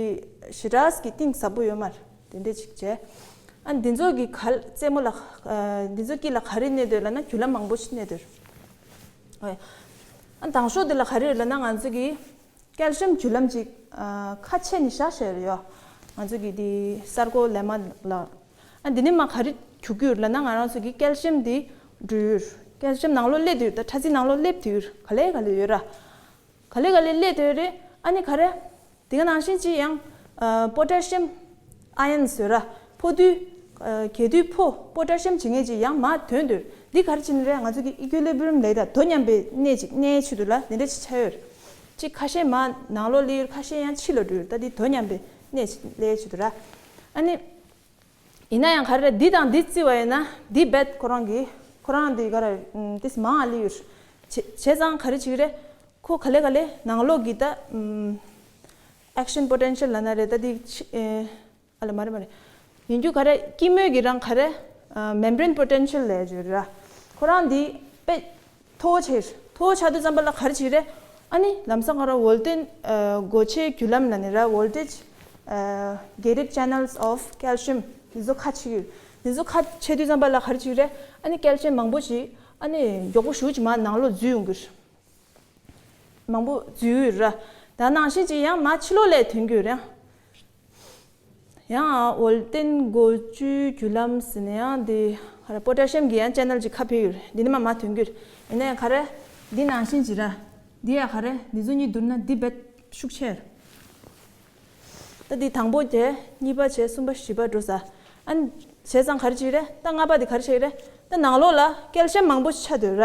ཞེ་དྲགས་ཀྱི་གཏིང་ཟབ་པོ་ཡོད་མ་རེད། འདི་འདྲ་ཅིག་བྱས། ཨ་འདི་ཚོ་གི་ག་ལ་རྩེ་མོ་ལ་འདི་ཚོ་དཀྱིལ་ལ་ག་རེ་གནས་འདུག་ལབ་ན་རྒྱུ་ལམ་མང་པོ་ཞིག་གནས་འདུག་ཨ་དང་ཤོས་འདི་ལ་ག་རེ་ཡོད་ལབ་ན་ང་ཚོ་གི་ཀལ་ཤིམ་རྒྱུ་ལམ་ཅིག་ཨ་ཁ་ཕྱེ་ནས་བཞག་བཞག་ཡོད། ང་ཚོ་གི་དེ་སར་ཀོ་ལེ་མ་ལ། ཨ་འདི་ནས་མར་ག་རེ་རྒྱུག་གི་ཡོད་ལབ་ན་ང་རང་ཚོ་གི་ཀལ་ཤིམ་དེ་འགྲོ་ཡོད། ཀལ་ཤིམ་ནང་ལོགས་སླེབས་དུས་ད་ཕྲ་རྩི་ནང་ལོགས་སླེབས་དུས་ག་ལེ་ག་ལེ་ཡོད་ར། ག་ལེ་ག་ལེ་སླེབས་དུས་རེད། ཨ་ནི་ག་རེ། དེ་ག་ནང་བཞིན་ཅིག་ཡང་ཨ་པོ་ཊེ་ཤི་ཡམ་ཨ་ཡོན་ཟེར་ར། ཕོ་རྡུལ། ཨ་གས་རྡུལ་ཕོ་པོ་ཊེ་ཤི་ཡམ་བྱེད་མཁན་ཅིག་ཡང་མར་ཐོན་དུས། འདི་ག་རེ་བྱས་ནི་རེད། ང་ཚོ་གི་ཨི་ཀུ་ལི་བི་རི་ཡམ་ལབ་ཡ་ད་དོ་མཉམ་པའི་གནས་ཅིག་གནས་ཆེད་དུ་ལ་འདི་འདྲ་ཅིག་ཆགས་ཡོད། ཅིག་ཁ་ཤས་མར་ནང་ལོགས་སླེབས་ཡོད། ཁ་ཤས་ཡང་ཕྱི་ལ་འགྲོ་ཡོད། ད་འདི་དོ་མཉམ་པའི་ གནས་ལས་བྱེད་དུ་ར། ཨ་ནི། ཡིན་ན་ཡང་ག་རེ་རེད། འདི་དང་འདི་བརྩི་བ་ཡིན་ན་འདི་རྦད་ཁོ་རང་གི་ཁོ་རང་འདི་ག་རེ་ཏིས་མང་ཨ་ལི་ཡོད། བྱས་བྱས་ཙང་ག་རེ་བྱེད་ཀྱི་རེད། ཁོ་ག་ལེ་ག་ལེ་ནང་ལོགས་ཀྱི་ད་action potential ལབ་ན་རེད། ད་འདི་ཨ་ལ་མ་རེད་མ་རེད། ཡིན་རྒྱུ་ག་རེ་སྐྱི་མོས་ཀྱི་རང་ག་རེ་membrane potential ལབ་ཡོད་ར། ཁོ་རང་འདི་དཔེ་མཐོ་བོ་ཆེ་མཐོ་བོ་ཆགས་དུས་ཙམ་པ་ལ་ག་རེ་བྱེད་ཀྱི་རེད། ཨ་ནི་ལམ་སང་ཁོ་རང་ཝོལ་ཏེན་སྒོ་ཕྱེའི་རྒྱུ་ལམ་ལ་ནི་ར་voltage gated channels of calcium འདི་ཚོ་ཁ་ཕྱེ་གི་ཡོད། འདི་ཚོ་ཁ་ཕྱེ་དུས་ཙམ་པ་ལ་ག་རེ་བྱེད་ཀྱི་རེད། ཨ་ནི་calcium མང་པོ་ཞིག་ཨ་ནི་མགྱོགས་པོ་ཞེ་པོ་ཅིག་མར་ནང་ལོགས་འཛུལ་ཡོང་གི་རེད། མང་པོ་འཛུལ་ཡོད་ར། ད་ནང་བཞིན་ཅིག་ཡང་མར་ཕྱི་ལོགས་ལ་ཐོན་གྱི་ཡོད་རེད། ཡང་ཝོལ་ཏེན་སྒོ་ཕྱེའི་རྒྱུ་ལམ་ཟེར་ན་ཡང་འདི་ག་རེ་པོ་ཏ་ཤི་ཡམ་གྱི་ཡང་ཅེ་ནལ་ཅིག་ཁ་ཕྱེ་ཡོད་རེད། འདི་ནས་མར་མར་ཐོན་གྱི་ཡོད་རེད། ཡིན་ན་ཡང་ག་རེ་འདི་ནང་བཞིན་ཅིག་ར། འདི་ཡང་ག་རེ་འདི་ཚོ་གཉིས་བསྡུར་ན་འདི་རྦད་ཤུགས་ཆེ་རེད། ད་འདི་དང་པོ་བྱས། གཉིས་པ་བྱས། གསུམ་པ་བཞི་པ་འགྲོ་ས། ཨ་ནི་བྱས་ཙང་ག་རེ་བྱེད་རེད། ད་ལྔ་པ་འདི་ག་རེ་བྱེད་རེད། ད་ནང་ལོགས་ལ་ཀལ་ཤམ་མང་པོ་ཆགས་སྡོད་ར།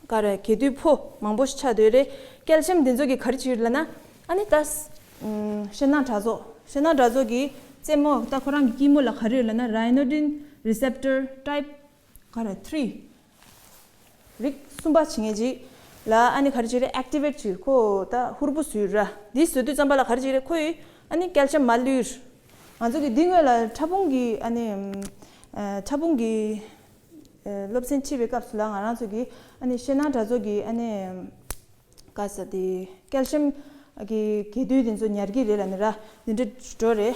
ག་རེ་གས་དུས་ཕོ་མང་པོ་ཆགས་སྡོད་རེད། ཀལ་ཤམ་འདི་ཚོ་གིས་ག་རེ་བྱེད་ལབ་ན། ཨ་ནི་ད་ཨམ་ཤེད་ནག་དྲག་ཚོགས་ཤེད་ནག་དྲག་ཚོགས་ཀྱི་རྩེ་མོ་ད་ཁོ་རང་གི་དཀྱིལ་མོ་ལ་ག་རེ་ཡོད་ལབ་ན་ryanodine receptor type ག་རེ་three རིགས་གསུམ་པ་བྱེད་མཁན་ཅིག་ལ་ཨ་ནི་ག་རེ་བྱེད་རེད། ཨེག་ཊི་ཝེ་ཊི་བྱེད། ཁོ་ད་ཧུར་པོ་བཟོས་ར། འདི་བཟོ་དུས་ཙམ་པ་ལ་ག་རེ་བྱེད་རེད། ཁོ་ཡིས་ཨ་ནི་ཀལ་ཤམ་མར་བླུགས། ང་ཚོ་གི་འདི་སྔོན་ལ་ཕྲ་ཕུང་གི་ཨ་ནི་ཨ་ཕྲ་ཕུང་གི་ཨ་སློབ་ཚན་ཁྲིད་པའི་སྐབས་སུ་ལ་ང་རང་ཚོ་གི་ཨ་ནི་ཤེད་ནག་དྲག་ཚོགས་ཀྱི་ཨ་ནི་ག་ས་དེ་ཀལ་ཤམ་གི་གས་དུས་དེ་ཚོ་ཉར་གྱི་རེད་ལབ་ནི་ར། འདི་འདྲ་འགྲོ་རེད།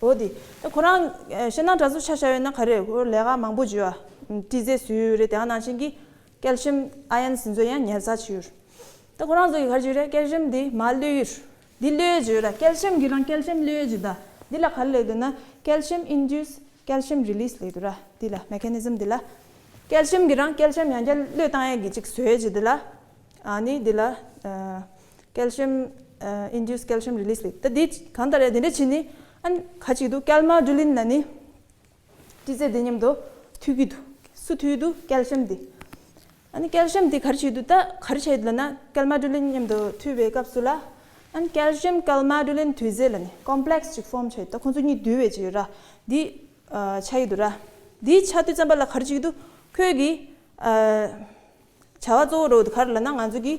འོ་དེ་ད་ཁོ་རང་ཨ་ཤེད་ནག་དྲག་ཚོགས་ཆགས་བཞག་ཡོད་ན་ག་རེ་ཁོ་ལས་ཀ་མང་པོ་བྱེད་པ། ཊི་ཟེར་བཟོས་ཡོད་རེད། དེ་ག་ནང་བཞིན་གྱི་ཀལ་ཤམ་ཨ་ཡོན་སི་དེ་ཚོ་ཡང་ཉར་ཚགས་བྱེད་ཡོད་རེད། ད་ཁོ་རང་ཚོ་གིས་ག་རེ་བྱེད་རེད། ཀལ་ཤམ་འདི་མར་བླུགས་ཡོད་རེད། འདི་བླུགས་བྱེད་ཡོད་ར། ཀལ་ཤམ་གྱིས་རང་ཀལ་ཤམ་བླུགས་བྱེད་ད། འདི་ལ་ག་རེ་ལབ་འདུག་ན་calcium induced calcium release ལབ་འདུག་ར། འདི་ལ་མེ་ཁ་ནི་ཛམ་འདི་ལ་ཀལ་ཤམ་གྱིས་རང་ཀལ་ཤམ་ཡང་བསྐྱར་བླུགས་བཏང་ཡས་ཀྱི་ཅིག་བཟོས་བྱེད་འདི་ལ། ཨ་ནི་འདི་ལ་ཨ་calcium ཨ་induced calcium release ལབ། ད་འདི་གང་ལྟར་ཡང་འདི་འདྲ་བྱེད་ནི་ཨ་ནི་ག་ཅིག་འདུག་ཀལ་མ་ཌུ་ལིན་ལབ་ནི། ཊི་ཟེར་འདི་མཉམ་དུ་མཐུད་ཀྱི་འདུག་སུ་མཐུད་འདུག་ཀལ་ཤམ་འདི། ཨ་ནི་ཀལ་ཤམ་འདི་ག་རེ་བྱེད་འདུག་ད་ག་རེ་བྱེད་འདུག་ལབ་ན་ཀལ་མ་ཌུ་ལིན་མཉམ་དུ་མཐུད་པའི་སྐབས་སུ་ལ། ཨ་ནི་calcium calmodulin འདུས་རྫས་ལབ་ནི་ཀོམ་པི་ལེག་སི་ཅིག་ཕོམ་བྱས། ད་ཁོང་ཚོ་གཉིས་འདུས་པའི་ཅིག་ཡོད་ར། འདི་ཨ་ཆགས་ཀྱི་འདུག་ར། འདི་ཆགས་དུས་ཙམ་པ་ལ་ག་རེ་བྱེད་ཀྱི་འདུག་ཁོས་ཀྱི་ཨ་བྱ་བ་གཙོ་བོ་རོ་འདི་ག་རེ་ལབ་ན་ང་ཚོ་གི།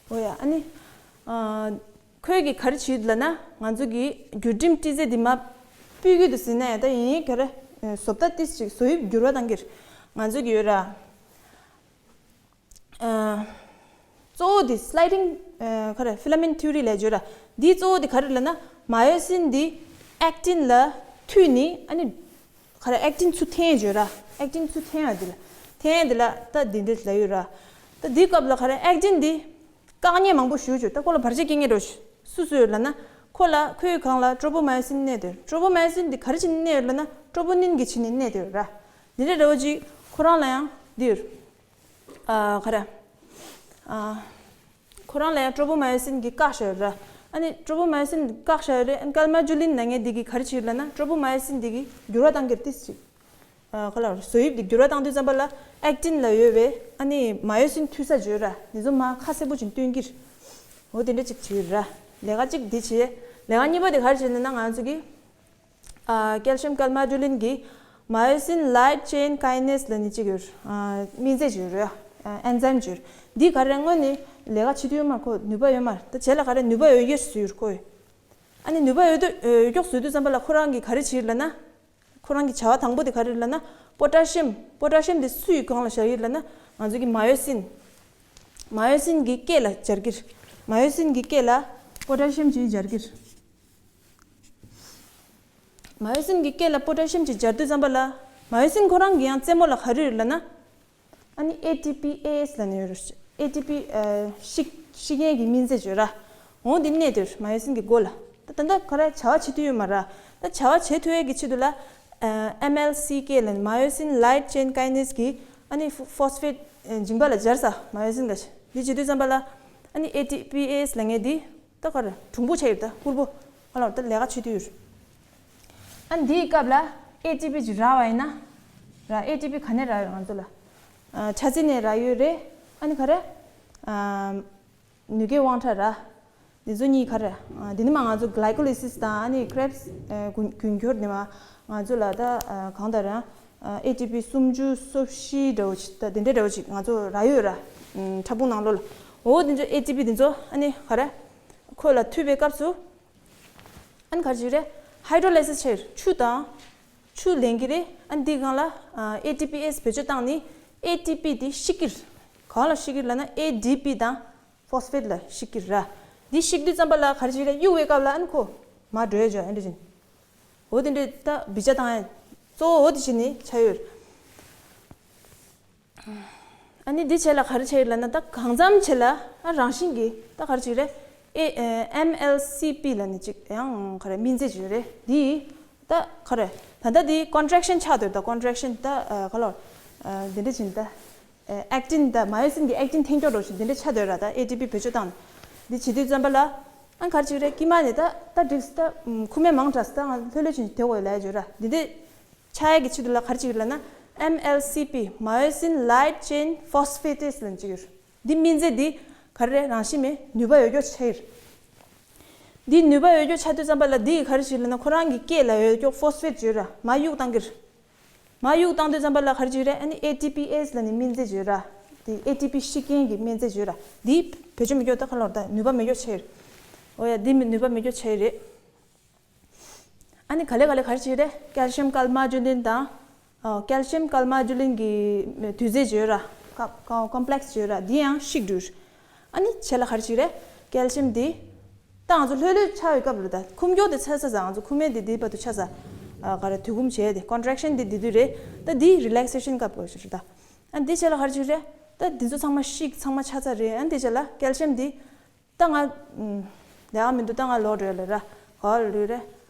འོ་ཡ། ཨ་ནི་ཨ་ཁོས་ཀྱིས་ག་རེ་བྱེད་ལབ་ན་ང་ཚོ་གི་འགྱུར་ཁྲིམས་ཊི་ཟེར་འདི་མར་སྤུས་ཀྱི་འདུག་ཟེར་ན་ཡང་ད་ཡིན་ག་རེ་བཟོ་ལྟ་ཏིས་ཅིག་བཟོ་དབྱིབས་འགྱུར་བ་གཏང་གི་རེད། ང་ཚོ་གི་ཡོད་ར། ཨ་གཙོ་བོ་དེ་sliding ཨ་ག་རེ་filament theory ལབ་བརྗོད་ར། འདིའི་གཙོ་བོ་དེ་ག་རེ་ལབ་ན་མ་ཡོ་སིན་འདི་ཨེག་ཊིན་ལ་མཐུད་ནི་ཨ་ནི་ག་རེ་ཨེག་ཊིན་ཚུར་འཐེན་བརྗོད་ར། ཨེག་ཊིན་ཚུར་འཐེན་བ་འདི་ལ་འཐེན་འདི་ལ་ད་འདི་འདྲ་ལབ་ཡོད་ར། ད་འདིའི་སྐབས་ལ་ག་རེ་ཨེག་ཊིན་འདི་བཀག་ཉེས་མང་པོ་ཞུ་བརྗོད། ད་ཁོ་ལ་བར་ཆད་སྐྱེ་ངེས་འགྲོ་སུ་སུ་ཡོད་ལབ་ན་ཁོ་ལ་ཁོའི་སྒང་ལ་ཊྲོ་པོ་མ་ཡོ་སིན་གནས་དེ། ཊྲོ་པོ་མ་ཡོ་སིན་འདི་ག་རེ་བྱས་ནས་གནས་ཡོད་ལབ་ན་ཊྲོ་པོ་ནིན་གྱིས་བྱས་ནས་གནས་དེ་ཡོད་ར། འདི་འདྲ་འདྲ་བོ་ཅིག་ཁོ་རང་ལ་ཡང་འདི་ཡོད། ཨ་ག་རེ། ཨ་ཁོ་རང་ལ་ཡང་ཊྲོ་པོ་མ་ཡོ་སིན་གྱིས་བཀག་བཞག་ཡོད་ར། ཨ་ནི་ཊྲོ་པོ་མ་ཡོ་སིན་བཀག་བཞག་ཡོད་རེད། ཨ་ནི་ཀལ་མ་ཌུ་ལིན་ལབ་མཁན་འདི་གིས་ག་རེ་བྱེད་ལབ་ན་ཊྲོ་པོ་མ་ཡོ་སིན་འདི་གིས་འགྱུར་བ་གཏང་གི་རེད་ཏིས་ཅིག་ཨ་ག་ལ་བཟོ་དབྱིབས་འདི་འགྱུར་བ་བཏང་དུས་ཙམ་པ་ལ་ཨེག་ཊིན་ལ་ཡོད་པའི་ཨ་ནི་མ་ཡོ་སིན་མཐུད་ས་བརྗོད་ར། འདི་ཚོ་མར་ཁ་གསལ་པོ་ཅིག་སྟོན་གྱི་རེད། འོ་དེ་འདྲ་ཅིག་བྱེད་ཡོད་ར། ལས་ཀ་གཅིག་འདི་བྱེད། ལས་ཀ་གཉིས་པ་དེ་ག་རེ་བྱེད་ལབ་ན་ང་ཚོ་གི་ཨ་calcium calmodulin གི་myosin light chain kinase ལབ་ནི་གཅིག་ཡོད། ཨ་སྨན་རྫས་ཅིག་ཡོད་རེད། ཨ་enzyme ཅིག་ཡོད། འདི་ག་རེ་སྔོན་ནས་ལས་ཀ་བྱེད་དུས་ཡོད་མ་ཁོ་ནུས་པ་ཡོད་མ་རེད། ད་བྱས་ལ་ག་རེ་ནུས་པ་ཡོད་ཡོད་སུ་ཡོད་ཁོ་ཡོད། ཨ་ནི་ནུས་པ་ཡོད་དུས་ཡོད་མགྱོགས་བཟོ་དུས་ཙམ་པ་ལ་ཁོ་རང་གིས་ག་རེ་བྱེད་ལབ་ན། ཁོ་རང་གི་བྱ་བ་དང་པོ་དེ་ག་རེ་ལབ་ན་པོ་ཏ་ཤི་ཡམ། པོ་ཏ་ཤི་ཡམ་དེ་སུ་ཡི་སྒང་ལ་བཞག་ཡོད་ལབ་ན་ང་ཚོ་གི་མ་ཡོ་སིན། མ་ཡོ་སིན་གི་སྐེ་ལ་སྦྱར་གྱི་རེད། མ་ཡོ་སིན་གི་སྐེ་ལ་པོ་ཏ་ཤི་ཡམ་ཅིག་སྦྱར་གྱི་རེད། མ་ཡོ་སིན་གྱི་སྐེ་ལ་པོ་ཏ་ཤི་ཡམ་ཅིག་སྦྱར་དུས་ཙམ་པ་ལ་མ་ཡོ་སིན་ཁོ་རང་གི་ཡང་རྩེ་མོ་ལ་ག་རེ་ཡོད་ལབ་ན། ཨ་ནི་ཨེ་ཊི་པི་ཨེ་ཨེས་ལབ་ནས་ཡོད་རེད། ཨེ་ཊི་པི་ཨ་ཤི་ཤི་མཁན་གྱི་སྨན་རྫས་ཡོད་ར། འོ་འདི་གནས་དེར་མ་ཡོ་སིན་གྱི་མགོ་ལ། ད་ད་ལྟ་ག་རེ་བྱ་བ་བྱེད་ཐུབ་ཡོད་མ་ར། ད་བྱ་བ་བྱེད་ཐུབ་ཡས་ཀྱི་ཆེད་དུ་ལ་ཨ་ཨེམ་ཨེལ་སི་ཀེ་ལབ་ནས་མ་ཡོ་སིན་ལའིཊ་ཅེན་ཀའི་ནེ་སི་གི་ཨ་ནི་ཕོ་ཕོ་སི་ཕེ་ཊི་མཇིང་པ་ལ་སྦྱར་ས་མ་ཡོ་སིན་ག་ཤ་འདི་བྱེད་དུས་ཙམ་པ་ལ་ཨ་ནི་ཨེ་ཊི་པི་ཨེ་ཨེས་ལབ་མཁན་འདི། ད་ག་རེ་གྲུང་པོ་ཆགས་ཡོད་ད་ཧུར་པོ་ང་ལ་ད་ལས་ཀ་བྱེད་དུས་ཡོད། ཨ་འདིའི་སྐབས་ལ་ཨེ་ཊི་པི་ཅིག་རག་པ་ཡིན་ན། ར། ཨེ་ཊི་པི་ག་ནས་རག་ཡོད་ང་ཚོ་ལ། ཨ། ཆ་ཚིལ་ནས་རག་ཡོད་རེད། ཨ་ནི་ག་རེ། ཨ། ནུས་རྒྱུའི་དབང་ཕྲ་ར། འདི་ཚོ་གཉིས་ག་རེ། ཨ། འདི་ནི་མ་ང་ཚོ་གི་ལའི་ཀོ་ལི་སིས་དང་ཨ་ནི་ཀྲེབ་སི། ཨ། རྒྱུན་རྒྱུན་འཁྱོར་ནི་མ་ང་ཚོ་ལ་ད། ཨ། གང་ལྟར་ཡང་། ཨ། ཨེ་ཊི་པི་སུམ་ཅུ་སོ་བཞི་འདྲ་བོ་ཅིག་ད་དེ་འདྲ་འདྲ་བོ་ཅིག་ང་ཚོ་རག་ཡོད་ར། ཨ། ཕྲ་ཕུང་ནང་ལོགས་ལ། འོ་དེ་ཚོ་ཨེ་ཊི་པི་དེ་ཚོ་ཨ་ནི་ག་རེ། ཁོ་ལ་མཐུད་པའི་སྐབས་སུ། ཨ་ནི་ག་རེ་བྱེད་ཀྱི་རེད། ཧའི་ཌྲོ་ལའི་སིས་བྱེད་ཀྱི་རེད། ཆུ་དང་། ཆུ་ལེན་གྱི་རེད། ཨ་ནི་འདི་སྒང་ལ། ཨ། ཨེ་ཊི་པི་ཨེས་བེད་སྤྱོད་བཏང་ནི་ཨེ་ཊི་པི་འདི་བཤིག་གི་རེད། གང་ལ་བཤིག་གི་རེད་ལབ་ན་ཨེ་ཌི་པི་དང་ཕོ་སི་ཕེཊ་ལ་བཤིག་གི་རེད། འདི་བཤིག་དུས་ཙམ་པ་ལ་ག་རེ་བྱེད་ཀྱི་རེད། གཡུག་པའི་སྐབས་ལ་ཨ་ནི་ཁོ་མར་འགྲོ་ཡ་བྱ་ཨ་འདྲ་བྱེད། འོ་དེ་འདྲ་ད་བི་ཅ་བཏང་ཡ། གཙོ་བོ་འོ་དེ་བྱེད་ནི་ཆ་ཡོད། ཨ་ནི་འདི་བྱས་ལ་ག་རེ་བྱས་ཡོད་ལབ་ན། ད་གང་འཚམ་བྱས་ལ། ཨ། རང་བཞིན་གྱིས་ད་ག་རེ་བྱས་རེད། ཨེ། ཨེམ་ཨེལ་སི་པི་ལབ་ནི་ཅིག་ཡང་ག་རེ་སྨིན་རྫས་ཅིག་ཡོད་རེད། འདི་ད་ག་རེ། ད་ལྟ་འདི་ཀོན་ཊེག་ཤན་ཆགས་སྡོད། ད་ཀོན་ཊེག་ཤན་ད། ཨ། ག་ལོར། ཨ། འདི་འདྲ་བྱས་ནི་ད། ཨ། ཨེག་ཊིན་ད་མ་ཡོ་སིན་གྱི་ཨེག་ཊིན་འཐེན་ཀྱོག་འདྲ་བོ་ཞིག་འདི་འདྲ་ཆགས་སྡོད་ར། ད་ཨེ་ཊི་པི་བེད་སྤྱོད་བཏང་ནི་འདི་བྱེད་དུས་ཙམ་པ་ལ། ཨ། ག་རེ་བྱས་རེད། དཀྱིལ་མ་ནས་ད་ད་འགྲིགས། ད་ཁུག་མ་མང་དྲགས། ད་ང་ལྷོད་ལྷོད་བྱས་ནི་དེ་འོ་ལ་ཡ་བརྗོད་ར། འདི་འདྲ། ཆགས་ཡ་གི་ཆེད་དུ་ལ་ག་རེ་བྱེད་ཀྱི་ལབ་ན། ཨེམ་ཨེལ་སི་པི། Myosin Light Chain Phosphatase ལབ་ཅིག་ཡོད། འདི་སྨིན་རྫས་འདི་ག་རེ་རེད། རང་བཞིན་མེད་ནུས་པ་ཡོད་ཀྱོག་ཆགས་ཡོད། འདི་ནུས་པ་ཡོད་ཀྱོག་ཆགས་དུས་ཙམ་པ་ལ་འདི་ག་རེ་བྱེད་ལབ་ན། ཁོ་རང་གི་སྐེ་ལ་ཡོད་ཀྱོག་ཕོ་སི་ཕེཊ་ཡོད་ར། མར་གཡུག་བཏང་གི་རེད། མར་གཡུག་བཏང་དུས་ཙམ་པ་ལ་ག་རེ་བྱེད་རེད། ཨ་ནི་ཨེ་ཊི་པི་ཨེས་ལབ་ནི་སྨིན་རྫས་ཡོད་ར། འདི་ཨེ་ཊི་པི་བཤིག་མཁན་གྱི་སྨིན་རྫས་ཡོད་ར། འདི་བེད་སྤྱོད་མི་ཀྱོག་ད་ག་ལོར་ད་ནུས་པ་མེད་ཀྱོག་ཆགས་ཡོད། འོ་ཡ། འདི་མི་ནུས་པ་མེད་ཀྱོག་ཆགས་ཡོད་རེད། ཨ་ནི་ག་ལེ་ག་ལེ་ག་རེ་བྱེད་རེད། ཀེལ་ཤི་ཡམ་ཀལ་མ་ཇུ་ལིན་དང་། ཨ། ཀེལ་ཤི་ཡམ་ཀལ་མ་ཇུ་ལིན་གྱི་དུས་ཚོད་བརྗོད་ར། ཀ་ཀ་ཀོམ་པི་ལེག་སི་བརྗོད་ར། འདི་ཡང་བཤིག་འགྲོ། ཨ་ནི་བྱས་ལ་ག་རེ་བྱེད་རེད། ཀེལ་ཤི་ཡམ་འདི། ད་ང་ཚོ་ལྷོད་ལྷོད་ཆགས་པའི་སྐབས་རེད། ད་ཁུག་མ་ཀྱོག་དེ་ཚར་ཚར་ཚར། ང་ཚོ་ཁུག་མ་དེ་འདི་བར་དུ་ཆགས་ཚར། ཨ། ག་རེ། དུས་ཁུངས་བྱས་ཏེ་ཀོན་ཊེག་ཤན་འདི་འདི་དུས་རེད། ད་འདི་རི་ལེག་སེ་ཤན་སྐབས་རེད་ད། ཨ། འདི་བྱས་ལ་ག་རེ་བྱེད་རེད། ད་འདི་ཚོ་ཚང་མ་བཤིག་ཚང་མ་ཆགས་ཚར་རེད། ཨ། འདི་བྱས་ལ་ཀེལ་ཤི་ཡམ་འདི། ད་ང་། ཨམ། ལས་ཀ་མི་འདུག་ད་ང་ལོག་འགྲོ་ཡ་ལ་ར། ག་པར་འགྲོ་ཡི་རེད།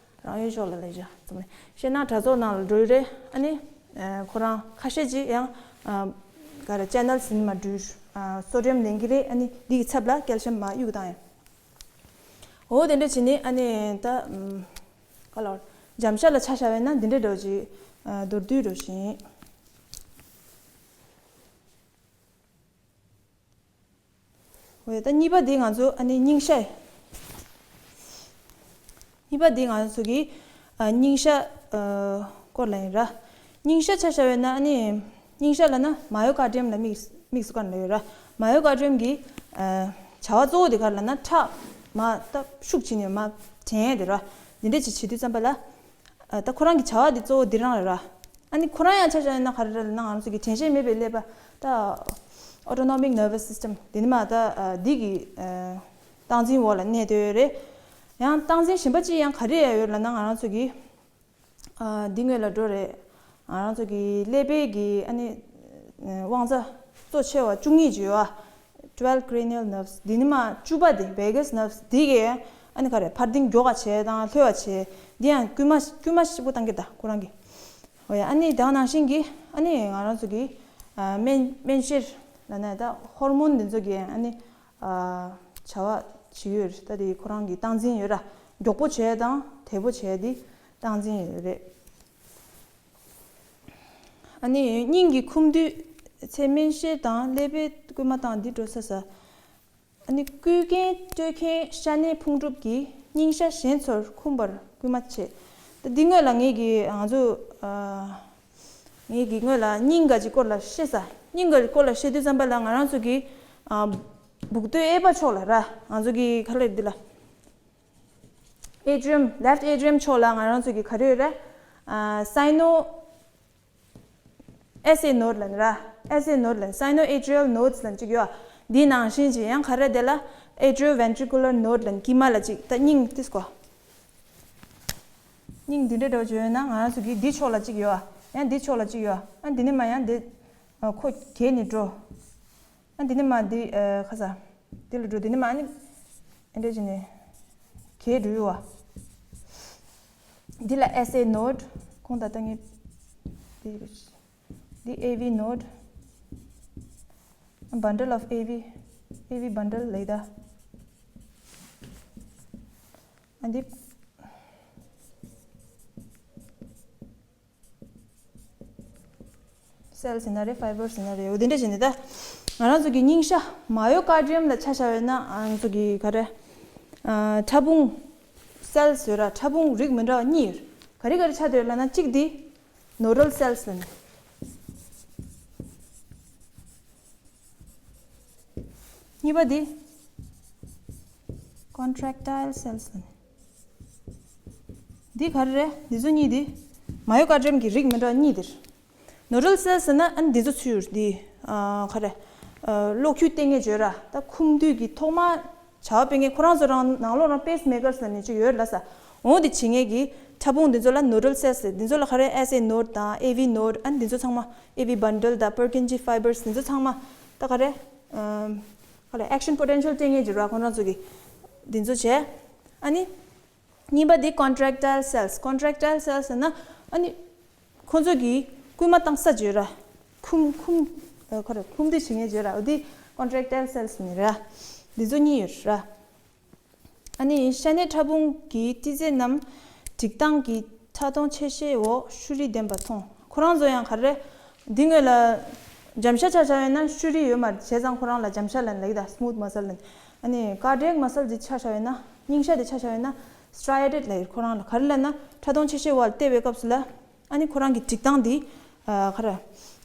རང་ཡུལ་ཕྱོགས་ལ་ལས་བྱ་ཙམ་ནས་ཤེས་ན་དྲ་ཚོགས་ནང་ལ་འགྲོ་ཡི་རེད། ཨ་ནི། ཨ། ཁོ་རང་ཁ་ཤས་ཅིག་ཡང་། ཨ། ག་རེ། ཅེ་ནལ་ཟིན་མ་འགྲོ། ཨ། སོ་ཌི་ཡམ་ལེན་གྱི་རེད། ཨ་ནི་འདི་གི་ཚབ་ལ་ཀེལ་ཤི་ཡམ་མར་གཡུག་བཏང་ཡ། འོ་དེ་འདྲ་བྱས་ནི་ཨ་ནི་ད། ཨམ། ག་ལོར། འཇམ་ཤ་ལ་ཆ་བཞག་པ་ཡིན་ན་འདི་འདྲ་འདྲ་བོ་ཅིག་ཨ། མདོར་བསྡུས་འདྲ་བོ་ཞིག་འོ་ཡ། ད་གཉིས་པ་འདི་ང་ཚོ་ཨ་ནི་སྙིང་ཤ། གཉིས་པ་འདི་ང་ཚོ་གི། ཨ། སྙིང་ཤ། ཨ། སྐོར་ལ་ཡིན་ར། སྙིང་ཤ་ཆ་བཞག་པ་ཡིན་ན་ཨ་ནི། སྙིང་ཤ་ལབ་ན་མ་ཡོ་ཀར་ཌི་ཡམ་ལ་དམིགས་དམིགས་སུ་བཀར་ནས་ཡོད་ར། མ་ཡོ་ཀར་ཌི་ཡམ་གི། ཨ། བྱ་བ་གཙོ་བོ་དེ་ག་རེ་ལབ་ན། ཁྲག་མར་ད་ཤུགས་ཆེ་ནས་མར་དྲན་ཡ་དེ་ར། འདི་འདྲ་ཅིག་བྱེད་དུས་ཙམ་པ་ལ། ཨ། ད་ཁོ་རང་གི་བྱ་བ་འདི་གཙོ་བོ་འདི་རང་རེད་ར། ཨ་ནི་ཁོ་རང་ཡང་ཆ་བཞག་ན་ག་རེ་རེད་ལབ་ན། ང་རང་ཚོ་གི་དྲན་ཤེས་མེད་པའི་ཀླད་པ་ད། Autonomic Nervous System འདི་ནི་མ་ད། ཨ། འདི་གི། ཨ། སྟངས་འཛིན་འོག་ལ་གནས་སྡོད་ཡོད་རེད། ཡང་སྟངས་འཛིན་གཞན་པ་གཅིག་ཡང་ག་རེ་ཡང་ཡོད་ལབ་ན། ང་རང་ཚོ་གི། ཨ། འདི་སྔོན་ལ་འགྲོ་རེད། ང་རང་ཚོ་གི་ཀླད་པའི་གི་ཨ་ནི། ཨ། དབང་རྩ་གཙོ་ཆེ་བ་བཅུ་གཉིས་ཅིག་ཡོད་ཨ། Twelve cranial nerves འདི་ནི་མ་བཅུ་པ་དེ་vagus nerves འདི་གས་ཨ་ནི་ག་རེ། ཕར་འདིང་མགྱོགས་པ་བྱས་དང་ལྷོད་པ་བྱས། འདི་ཡང་སྐུལ་མ་སྐུལ་མ་ཞིག་པོ་བཏང་གི་ད་ཁོ་རང་གི། འོ་ཡ། ཨ་ནི་དེ་ནང་བཞིན་གྱི་ཨ་ནི་ང་རང་ཚོ་གི། ཨ། སྨན་སྨན་གཤེར་ལབ་ན་ད་ཧོར་མོན་འདི་ཚོ་གི་ཨ་ནི། ཨ། བྱ་བ་བྱེད་ཡོད་རེད། ད་དེ་ཁོ་རང་གི་སྟངས་འཛིན་ཡོད་ར། མགྱོགས་པོ་བྱས་དང་དལ་པོ་བྱས་དེ་སྟངས་འཛིན་ཡོད་རེད། ཨ་ནི་སྙིང་གི་ཁུངས་འདུས་ཚེ་སྨན་གཤེར་དང་ཀླད་པའི་སྐུལ་མ་བཏང་འདི་འགྲོ་ས་ས། ཨ་ནི་བསྐུལ་མཁན་སྤྲོད་མཁན་ཤ་གནད་ཕུང་གྲུབ་ཀྱིས་སྙིང་ཤ་གཞན་ཚོར་འཁུམས་པར་སྐུལ་མ་བྱེད། ད་འདི་སྔོན་ལ་ངེད་ཀྱིས་ང་ཚོ། ཨ། ངེད་ཀྱིས་སྔོན་ལ་སྙིང་ག་ཅིག་སྐོར་ལ་བཤད་ས། སྙིང་ག་ཅིག་སྐོར་ལ་བཤད་དུས་ཙམ་པ་ལ་ང་རང་ཚོ་གི། ཨ། སྦུག་སྟོད་གཡས་པ་ཕྱོགས་ལ་ར། ང་ཚོ་གི་ག་རེ་འདི་ལ། atrium, left atrium ཕྱོགས་ལ་ང་རང་ཚོ་གི་ག་རེ་ཡོད་ར། ཨ། sino S A node ལབ་ནི་ར། S A node ལབ་ནི་sinoatrial nodes ལབ་ནི་ཅིག་ཡོད། འདི་ནང་བཞིན་ཅིག་ཡང་ག་རེ་དེ་ལ་atrioventricular node ལབ་ནི་དཀྱིལ་མ་ལ་ཅིག་ད་སྙིང་ཏིས་གོ། སྙིང་འདི་འདྲ་འདྲ་བོ་ཅིག་ཡོད་ན་ང་རང་ཚོ་གི་འདི་ཕྱོགས་ལ་ཅིག་ཡོད། ཡང་འདི་ཕྱོགས་ལ་ཅིག་ཡོད། ཨ། འདི་ནི་མ་ཡང་འདི། ཨ། ཁོ་གྱེས་ནས་འགྲོ། ཨ། འདི་ནི་མ་འདི། ཨ། ཁ་ས། འདི་ལ་འགྲོ། འདི་ནི་མ་ནི། ཨ་འདྲ་བྱས་ནས་གྱེས་འགྲོ་ཡོད་བ། འདི་ལ་S A node ཁོང་ད་ལྟ་ངས་འདི་འདི་A V node bundle of A V A V bundle ལབ་ད། ཨ་འདི། སེལ་ཟེར་ན་རེད། ཕའི་བར་ཟེར་ན་རེད། འོ་དེ་འདྲ་བྱས་ནས་ད་ང་རང་ཚོ་གི་སྙིང་ཤ་མ་ཡོ་ཀར་ཌི་ཡམ་ལ་ཆ་བཞག་ཡོད་ན་ང་ཚོ་གི་ག་རེ། ཨ། ཕྲ་ཕུང་སེལ་ཟེར་ར། ཕྲ་ཕུང་རིགས་མི་འདྲ་བ་གཉིས་ཡོད། ག་རེ་ག་རེ་ཆགས་བསྡད་ཡོད་ལབ་ན། གཅིག་འདི་ནོ་ཌལ་སེལ་ཟེར་ནས། གཉིས་པ་འདི་ཀོན་ཊེག་ཊའིལ་སེལ་ཟེར་ནས། འདི་ག་རེ་རེད། འདི་ཚོ་གཉིས་འདི་མ་ཡོ་ཀར་ཌི་ཡམ་གྱི་རིགས་མི་འདྲ་བ་གཉིས་འདིར། ནོ་ཌལ་སེལ་ཟེར་ན་ཨ་ནི་འདི་ཚོ་ཚུད་ཡོད་འདི། ཨ། ག་རེ། ཨ། གློག་འཁྱུག་སྟེར་མཁན་བརྗོད་ར། ད་ཁུངས་འདུས་ཀྱི་ཐོག་མ་བྱ་བ་སྤེལ་མཁན་ཁོ་རང་ཚོ་རང་ནང་ལོགས་རང་པེ་སི་མེ་ཀར་ཟེར་ནས་ཅིག་ཡོད་ལ་ས། འོ་འདི་བྱེད་མཁན་གྱི་ཕྲ་ཕུང་འདི་ཚོ་ལ་ནོ་ཌལ་སེལ་ཟེར། འདི་ཚོ་ལ་ག་རེ། ཨེས་ཨེ་ནོ་ཌི་དང་ཨེ་བི་ནོ་ཌི། ཨ་ནི་འདི་ཚོ་ཚང་མ་ཨེ་བི་བན་ཌལ་དང་པར་ཀིན་ཇི་ཕའི་བར་སི། འདི་ཚོ་ཚང་མ་ད་ག་རེ། ཨམ། ག་རེ། ཨེག་ཤན་པོ་ཊེན་ཤལ་སྤྲད་མཁན་ཅིག་ར། ཁོ་རང་ཚོ་གི་འདི་ཚོ་བྱས། ཨ་ནི་གཉིས་པ་འདི་ཀོན་ཊེག་ཊའིལ་སེལ། ཀོན་ཊེག་ཊའིལ་སེལ་ཟེར་ན་ཨ་ནི་ཁོ་ཚོ་གི་སྐུལ་མ་བཏང་ས་བརྗོད་ར། ཁུམ་ཁུམ། ཨ། ག་རེ། ཁུམ་དུས་བྱེད་མཁན་བརྗོད་ར། འོ་འདི་ཀོན་ཊེག་ཊའིལ་སེལ་ཟེར་ནི་ར། འདི་ཚོ་གཉིས་ཡོད་ར། ཨ་ནི་ཤ་གནད་ཕྲ་ཕུང་གི་ཏི་ཙེ་རྣམས་སྒྲིག་སྟངས་ཀྱི་ཕྲ་མཐོང་ཆེ་ཤོས་འོག་ཤུ་རིས་ལྡན་པ་མཐོང་། ཁོ་རང་ཚོ་ཡང་ག་རེ། འདི་སྔོན་ལ་འཇམ་ཤ་ཆ་བཞག་ཡོད་ན་ཤུ་རིས་ཡོད་མ་རེད། བྱས་ཙང་ཁོ་རང་ལ་འཇམ་ཤ་ལབ་ནས་ལབ་ཀྱི་ད། སྨུ་ཐི་མ་སལ་ལབ་ནས། ཨ་ནི་ཀར་ཌི་ཡེག་མ་སལ་འདི་ཆ་བཞག་ཡོད་ན། སྙིང་ཤ་འདི་ཆ་བཞག་ཡོད་ན་སི་ཊི་རི་ཡེ་ཊེཌ་ལབ་ཡོད། ཁོ་རང་ལ་ག་རེ་ལབ་ན་ཕྲ་མཐོང་ཆེ་ཤོས་འོག་ལ་བལྟས་པའི་སྐབས་སུ་ལ། ཨ་ནི་ཁོ་རང་གི་སྒྲིག་སྟངས་འདི། ཨ། ག་རེ།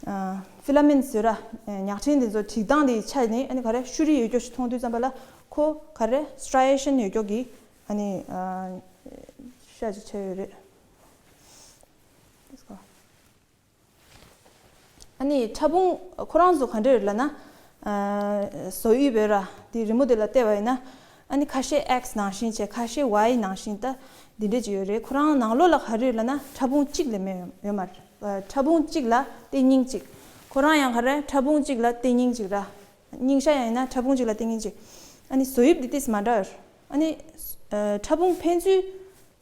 ཨ། ཕི་ལ་མེན་ཊི་ཟེར་ར། ཨ། ཉག་ཕྲན་འདི་ཚོ་སྒྲིག་སྟངས་འདི་ཆ་ནས་ཨ་ནི་ག་རེ། ཤུ་རིས་ཡོད་རྒྱུ་ཞིག་མཐོང་དུས་ཙམ་པ་ལ་ཁོ་ག་རེ། སི་ཊི་རི་ཡེ་ཤན་ཡོད་རྒྱུ་གི་ཨ་ནི། ཨ། ཤ་ཅིག་ཆགས་ཡོད་རེད། ཨ་ནི་ཕྲ་ཕུང་ཁོ་རང་ཚོ་ག་འདྲ་ཡོད་ལབ་ན། ཨ། བཟོ་དབྱིབས་ཡོད་ར། དེ་རི་མོ་དེ་ལ་བལྟས་པ་ཡིན་ན། ཨ་ནི་ཁ་ཤས་ཨེག་སི་ནང་བཞིན་བྱས། ཁ་ཤས་ཝའི་ནང་བཞིན་ད་འདི་འདྲས་ཅིག་ཡོད་རེད། ཁོ་རང་ནང་ལོགས་ལ་ག་རེ་ཡོད་ལབ་ན་ཕྲ་ཕུང་གཅིག་ལས་མེད་ཡོད་མ་རེད། ཨ། ཕྲ་ཕུང་གཅིག་ལ་རྟེན་རྙིང་གཅིག་ཁོ་རང་ཡང་ག་རེ། ཕྲ་ཕུང་གཅིག་ལ་རྟེན་རྙིང་གཅིག་ར། སྙིང་ཤ་ཡང་ཡིན་ན་ཕྲ་ཕུང་གཅིག་ལ་རྟེན་རྙིང་གཅིག་ཨ་ནི་བཟོ་དབྱིབས་འདི་ཏིས་མ་འདྲ་ཡོད། ཨ་ནི། ཨ། ཕྲ་ཕུང་ཕན་ཚུན་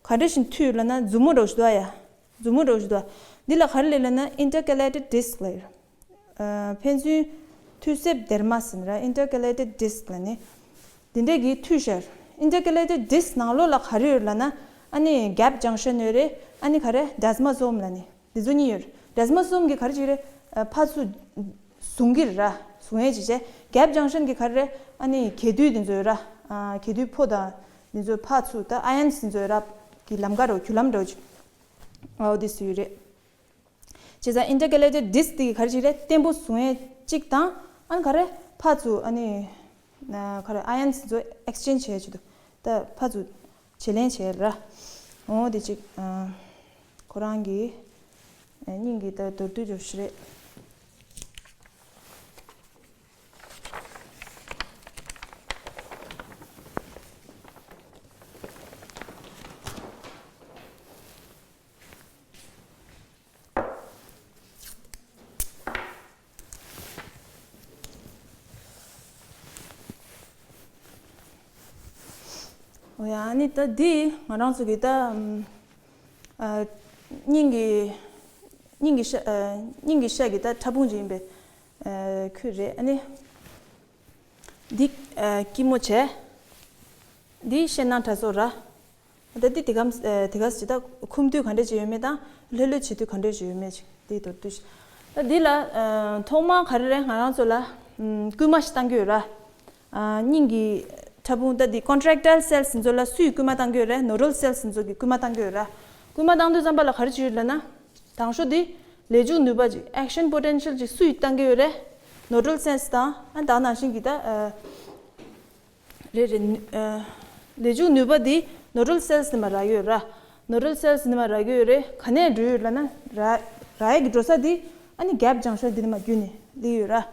ག་འདྲ་ཞིག་མཐུད་ཡོད་ལབ་ན་མཛུབ་མོ་འདྲ་བོ་ཞིག་འདུག་ཨ་ཡ། མཛུབ་མོ་འདྲ་བོ་ཞིག་འདུག་ཨ། འདི་ལ་ག་རེ་ལབ་ལབ་ན་ཨིན་ཊར་ཀེ་ལེ་ཊེཌ་ཌི་སི་ཀི་ལབ་ཡོད། ཨ། ཕན་ཚུན་མཐུད་གསེབ་སྡེར་མ་ཟེར་ན་ར། ཨིན་ཊར་ཀེ་ལེ་ཊེཌ་ཌི་སི་ཀི་ལབ་ནི། འདི་འདྲས་ཀྱིས་མཐུད་བཞག་ཨིན་ཊར་ཀེ་ལེ་ཊེཌ་ཌི་སི་ཀི་ནང་ལོགས་ལ་ག་རེ་ཡོད་ལབ་ན། ཨ་ནི་གེབ་ཇང་ཤན་ཡོད་རེད། ཨ་ནི་ག་རེ། ཌེ་སི་མོ་སོམ་ལབ་ནི། འདི་ཚོ་གཉིས་ཡོད་རེད། ཌེ་སི་མོ་སོམ་གྱི་ག་རེ་བྱེད་ཀྱི་རེད། ཨ། ཕར་ཚུར་བཟུང་གི་རེད་ར། བཟུང་ཡས་བྱེད་བྱས། གེབ་ཇང་ཤན་གྱི་ག་རེ་རེད། ཨ་ནི་གྱེས་རྡུལ་འདི་ཚོ་ཡོད་ར། ཨ། གྱེས་རྡུལ་ཕོ་དང་འདི་ཚོ་ཕར་ཚུར་ད་ཨ་ཡོན་འདི་ཚོ་ཡོད་ར། གི་ལམ་ཁ་འདྲ་བོ། རྒྱུ་ལམ་འདྲ་བོ་ཅིག་ཨོ་འདི་ཚོ་ཡོད་རེད། བྱས་ཙང་ཨིན་ཊར་ཀེ་ལེ་ཊེཌ་ཌི་སི་ཀི་འདི་གི་ག་རེ་བྱེད་ཀྱི་རེད། བརྟན་པོ་བཟུང་ཡས་གཅིག་དང་། ཨ་ནི་ག་རེ། ཕར་ཚུར་ཨ་ནི། ཨ། ག་རེ། ཨ་ཡོན་འདི་ཚོ་ཨེག་སི་ཅེན་ཇི་བྱེད་ཡས་ཆེད་དུ། ད་ཕར་ཚུར་བྱེད་ལེན་བྱེད་ར། འོ་དེ་གཅིག་ཨ། ཁོ་རང་གི། ཨ། སྙིང་གི་ད་མདོར་བསྡུས་འདྲ་བོ་ཞིག་རེད། འོ་ཡ། ཨ་ནི་ད་འདི་ང་རང་ཚོ་གི་ད། ཨམ། ཨ། སྙིང་གི། སྙིང་གི་ཤ། ཨ། སྙིང་གི་ཤ་གི་ད་ཕྲ་ཕུང་ཅིག་ཡིན་པའི། ཨ། ཁུལ་རེད། ཨ་ནི་འདི། ཨ། སྐྱི་མོ་བྱས། འདི་ཤེད་ནང་གྲྭ་ཚོགས་ར། ད་འདི་དེ་གམ། ཨ། དེ་ག་ཅིག་ད་ཁུམ་དུས་ག་འདྲས་ཅིག་ཡོད་མེད་དང་། ལྷོད་ལྷོད་བྱེད་དུས་ག་འདྲས་ཅིག་ཡོད་མེད་ཅིག་དེའི་མདོར་བསྡུས་ཤིག་ད་འདི་ལ། ཨ། ཐོག་མར་ག་རེ་རེད། ང་རང་ཚོ་ལ། ཨམ། སྐུལ་མ་ཞིག་བཏང་གི་ཡོད་ར། ཨ། སྙིང་གི་ཕྲ་ཕུང་ད་འདི་ཀོན་ཊེག་ཊའིལ་སེལ་སི་འདི་ཚོ་ལ་སུས་སྐུལ་མ་བཏང་གི་ཡོད་རེད། ནོ་ཌལ་སེལ་སི་འདི་ཚོ་གིས་སྐུལ་མ་བཏང་གི་ཡོད་ར། སྐུལ་མ་བཏང་དུས་ཙམ་པ་ལ་ག་རེ་བྱེད་ཀྱི་ཡོད་ལབ་ན། དང་ཤོས་འདི་ལས་འཇུག་ནུས་པ་ཅིག་ཨེག་ཤན་པོ་ཊེན་ཤལ་ཅིག་སུས་བཏང་གི་ཡོད་རེད། ནོ་ཌལ་སེལ་སི་དང་། ཨ། ད་ནང་བཞིན་གྱི་ད། ཨ། རེད་རེད། ཨ། ལས་འཇུག་ནུས་པ་འདི་ནོ་ཌལ་སེལ་སི་ནས་མར་རག་གི་ཡོད་ར། ནོ་ཌལ་སེལ་སི་ནས་མར་རག་གི་ཡོད་རེད། ག་ནས་འགྲོ་ཡོད་ལབ་ན། ར། རག་ཡས་ཀྱི་འགྲོ་ས་འདི། ཨ་ནི་གེབ་ཇང་ཤན་འདི་ནས་མར་བརྒྱུད་ནས་སླེབས་ཡོད་ར།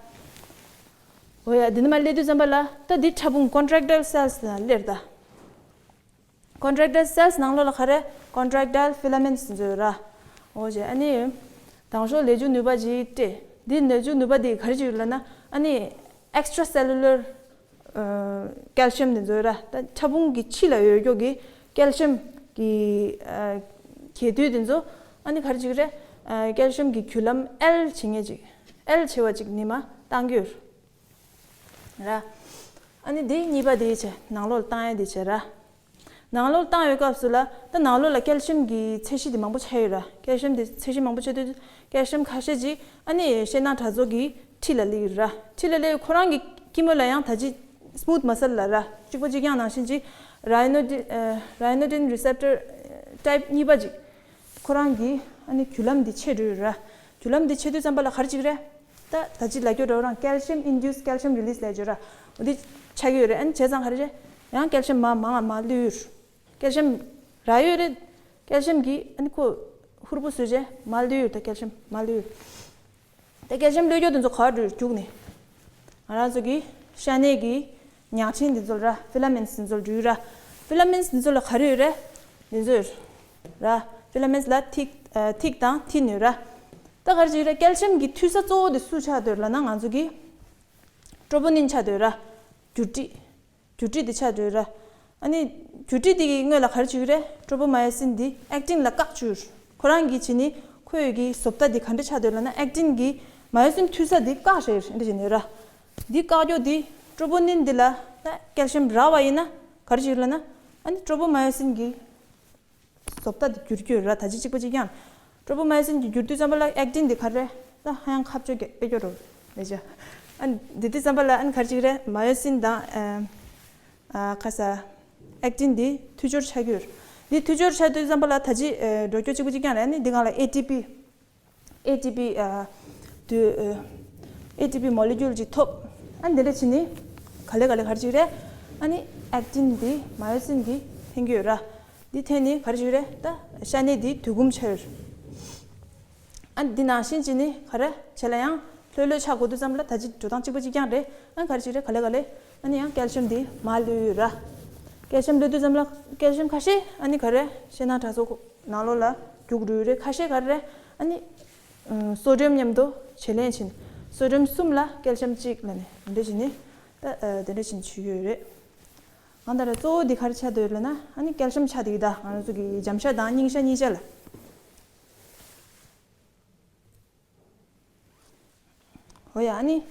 འོ་ཡ། འདི་ནས་མར་སླེབས་དུས་ཙམ་པ་ལ་ད་འདི་ཕྲ་ཕུང་ཀོན་ཊེག་ཊའིལ་སེལ་སི་ནང་སླེབས་རེད་ད། ཀོན་ཊེག་ཊའིལ་སེལ་སི་ནང་ལོགས་ལ་ག་རེ། ཀོན་ཊེག་ཊའིལ་ཕི་ལ་མེན་ཊི་འདི་ཚོ་ཡོད་ར། འོ་བྱས། ཨ་ནི་དང་ཤོས་ལས་འཇུག་ནུས་པ་ཅིག་སྤྲད། འདི་ལས་འཇུག་ནུས་པ་འདི་ག་རེ་ཅིག་ཡོད་ལབ་ན། ཨ་ནི་ཨེག་སི་ཊྲ་སེ་ལུ་ལར། ཨ། ཀེལ་ཤི་ཡམ་འདི་ཚོ་ཡོད་ར། ད་ཕྲ་ཕུང་གི་ཕྱི་ལ་ཡོད་རྒྱུ་གི་ཀེལ་ཤི་ཡམ་གྱི། ཨ། གྱེས་རྡུལ་འདི་ཚོ། ཨ་ནི་ག་རེ་ཅིག་རེད། ཨ། ཀེལ་ཤི་ཡམ་གྱི་རྒྱུ་ལམ་ཨེལ་བྱེད་མཁན་ཅིག་ཨེལ་ཆེ་བ་ཅིག་ནས་མར་བཏང་གི་ཡོད་ར། ཨ་ནི་འདི་གཉིས་པ་འདི་བྱས། ནང་ལོགས་ལ་བཏང་ཡས་འདི་བྱས་ར། ནང་ལོགས་བཏང་ཡོད་སྐབས་སུ་ལ་ད་ནང་ལོགས་ལ་ཀལ་ཤིམ་གྱི་ཚད་གཞི་དེ་མང་པོ་ཆགས་ཡོད་ར། ཀལ་ཤིམ་དེ་ཚད་གཞི་མང་པོ་ཆགས་དུས་ཀལ་ཤིམ་ཁ་ཤས་ཅིག་ཨ་ནི་ཤེད་ནང་དྲག་བཙོག་གི་འཁྲིས་ལ་སླེབས་ཡོད་ར། འཁྲིས་ལ་སླེབས་ཁོ་རང་གི་སྐྱི་མོ་ལ་ཡང་ད་ཅི་སྨུཐ་མ་སལ་ལ་ར། གཅིག་པ་གཅིག་རྐྱང་ནང་བཞིན་ཅིག་ར་ཡི་ནོ་ཌི་ཨ་ར་ཡི་ནོ་ཌིན་རི་སེབ་ཊར་ཊའིབ་གཉིས་པ་ཅིག་ཁོ་རང་གི་ཨ་ནི་རྒྱུ་ལམ་འདི་ཆད་འགྲོ་ཡོད་ར། རྒྱུ་ལམ་འདི་ཆད་དུས་ཙམ་པ་ལ་ག་རེ་བྱེད་ཀྱི་རེད། ད་ད་ཅི་ལབ་རྒྱུ་འདྲ་བོ་རང་calcium induced calcium release ལབ་ཀྱི་ཡོད་ར། འོ་འདི་ཆགས་ཀྱི་ཡོད་རེད། ཨ་ནི་བྱས་ཙང་ག་རེ་རེད། ཡང་ཀལ་ཤིམ་མར་མར་མར་བླུགས་ཡོད། ཀལ་ཤིམ་རག་ཡོད་རེད། ཀལ་ཤིམ་གྱིས་ཨ་ནི་ཁོ་ཧུར་པོ་བཟོས་བྱས་མར་བླུགས་ཡོད། ད་ཀལ་ཤིམ་མར་བླུགས་ཡོད། ད་ཀལ་ཤིམ་བླུགས་རྒྱུ་དེ་ཚོ་ག་པར་འགྲོ་རྒྱུག་ནས། ང་རང་ཚོ་གི་ཤ་གནད་ཀྱི་ཉག་ཆེན་འདི་ཚོ་ལ་ར། ཕི་ལ་མེན་ཊི་འདི་ཚོ་ལ་འགྲོ་ཡོད་ར། ཕི་ལ་མེན་ཊི་འདི་ཚོ་ལ་ག་རེ་ཡོད་རེད། འདི་ཚོ་ཡོད་ར། ཕི་ལ་མེན་ཊི་ལ་ཐིག་ཨ་ཐིག་དང་ཐིན་ཡོད་ར། ད་ག་རེ་བྱེད་ཀྱི་རེད། ཀལ་ཤིམ་གྱི་འཐུས་ས་གཙོ་བོ་དེ་སུ་ཆགས་བསྡད་ཡོད་ལབ་ན་ང་ཚོ་གི་ཊོ་པོ་ནིན་ཆགས་བསྡད་ཡོད་ར། འགྱུར་འགྲིས། འགྱུར་འགྲིས་དེ་ཆགས་བསྡད་ཡོད་ར། ཨ་ནི་འགྱུར་འགྲིས་དེ་གི་སྔོན་ལ་ག་རེ་བྱེད་ཀྱི་རེད། ཊོ་པོ་མ་ཡོ་སིན་འདི་ཨེག་ཊིན་ལ་བཀག་བཅུག་ཁོ་རང་གིས་བྱས་ནས་ཁོའི་གི་བཟོ་ལྟ་འདི་ག་འདྲ་ཆགས་བསྡད་ཡོད་ལབ་ན་ཨེག་ཊིན་གྱིས་མ་ཡོ་སིན་འཐུས་ས་འདི་བཀག་བཞག་ཡོད་རེད། འདི་བྱས་ནས་ར། འདི་བཀག་རྒྱུ་འདི་ཊོ་པོ་ནིན་འདི་ལ་ད་ཀལ་ཤིམ་རག་པ་ཡིན་ན་ག་རེ་བྱེད་ཀྱི་རེད་ལབ་ན། ཨ་ནི་ཊོ་པོ་མ་ཡོ་སིན་གྱི་བཟོ་ལྟ་དེ་འགྱུར་གྱི་ཡོད་ར། ད་ཅི་གཅིག་པ་གཅིག་རྐྱང་། ཊོ་པོ་མ་ཡོ་སིན་གྱི་འགྱུར་དུས་ཙམ་པ་ལ་ཨེག་ཊིན་དེ་ག་རེ་ད་ཧ་ཡང་ཁ་བཅོས་རྒྱག་དཔེ་སྐྱོ་རུ་མེད་ཅེ། ཨ་འདི་དུས་ཙམ་པ་ལ་ཨ་ནི་ག་རེ་ཅིག་རེད། མ་ཡོ་སིན་དང་ཨ་ཨ་ཁ་ས་ཨེག་ཊིན་དེ་མཐུད་སྦྱོར་ཆགས་ཀྱི་ཡོད་རེད། འདི་མཐུད་སྦྱོར་ཆགས་དུས་ཙམ་པ་ལ་ད་ཅི་ཨ་འགྲོ་རྒྱུ་གཅིག་པ་གཅིག་རྐྱང་རེད། ཨ་ནི་འདི་སྒང་ལ་ཨེ་ཊི་པི། ཨེ་ཊི་པི་ཨ་དུ་ཨེ་ཊི་པི་མོ་ལེ་ཀུལ་ཅིག་ཐོབ། ཨ་འདི་འདྲ་བྱས་ནས་ག་ལེ་ག་ལེ་ག་རེ་ཅིག་རེད། ཨ་ནི་ཨེག་ཊིན་འདི་མ་ཡོ་སིན་གྱིས་འཐེན་གྱི་ཡོད་ར། འདི་འཐེན་ནས་ག་རེ་ཅིག་རེད། ད་ཤ་གནད་འདི་དུད་ཁུམ་ཆགས་ཡོད་རེད། ཨ་འདི་ནང་བཞིན་བྱས་ནས་ག་རེ་བྱས་ལ་ཡང་ལྷོད་ལྷོད་ཆགས་དགོས་དུས་ཙམ་ལ་ད་ཅི་འགྲོ་སྟངས་གཅིག་པ་གཅིག་རྐྱང་རེད། ཨ་ག་རེ་ཅིག་རེད། ག་ལེ་ག་ལེ་ཨ་ནི་ཡང་ཀལ་ཤིམ་འདི་མར་བླུགས་ཡོད་ར། ཀལ་ཤིམ་བླུགས་དུས་ཙམ་ལ་ཀལ་ཤིམ་ཁ་ཤས་ཨ་ནི་ག་རེ་ཤེད་ནང་དྲག་བཙོག་ནང་ལོགས་ལ་རྒྱུག་འགྲོ་ཡོད་རེད། ཁ་ཤས་ག་རེ་རེད། ཨ་ནི་སོ་ཌི་ཡམ་མཉམ་དུ་བྱེད་ལེན་ཕྱིན། སོ་ཌི་ཡམ་གསུམ་ལ་ཀལ་ཤིམ་གཅིག་ལབ་ནས་འདི་འདྲ་བྱས་ནས་ད་ཨ་དེ་འདྲ་བྱས་ནས་བྱེད་ཀྱི་ཡོད་རེད། གང་ལྟར་གཙོ་བོ་འདི་ག་རེ་ཆགས་བསྡད་ཡོད་ལབ་ན་ཨ་ནི་ཀལ་ཤིམ་ཆགས་བསྡད་ཀྱི། ད་ང་རང་ཚོ་གི་འཇམ་ཤ་དང་རྙིང་ཤ་གཉིས་ཆ་ལ། འོ་ཡ་ཨ་ནི་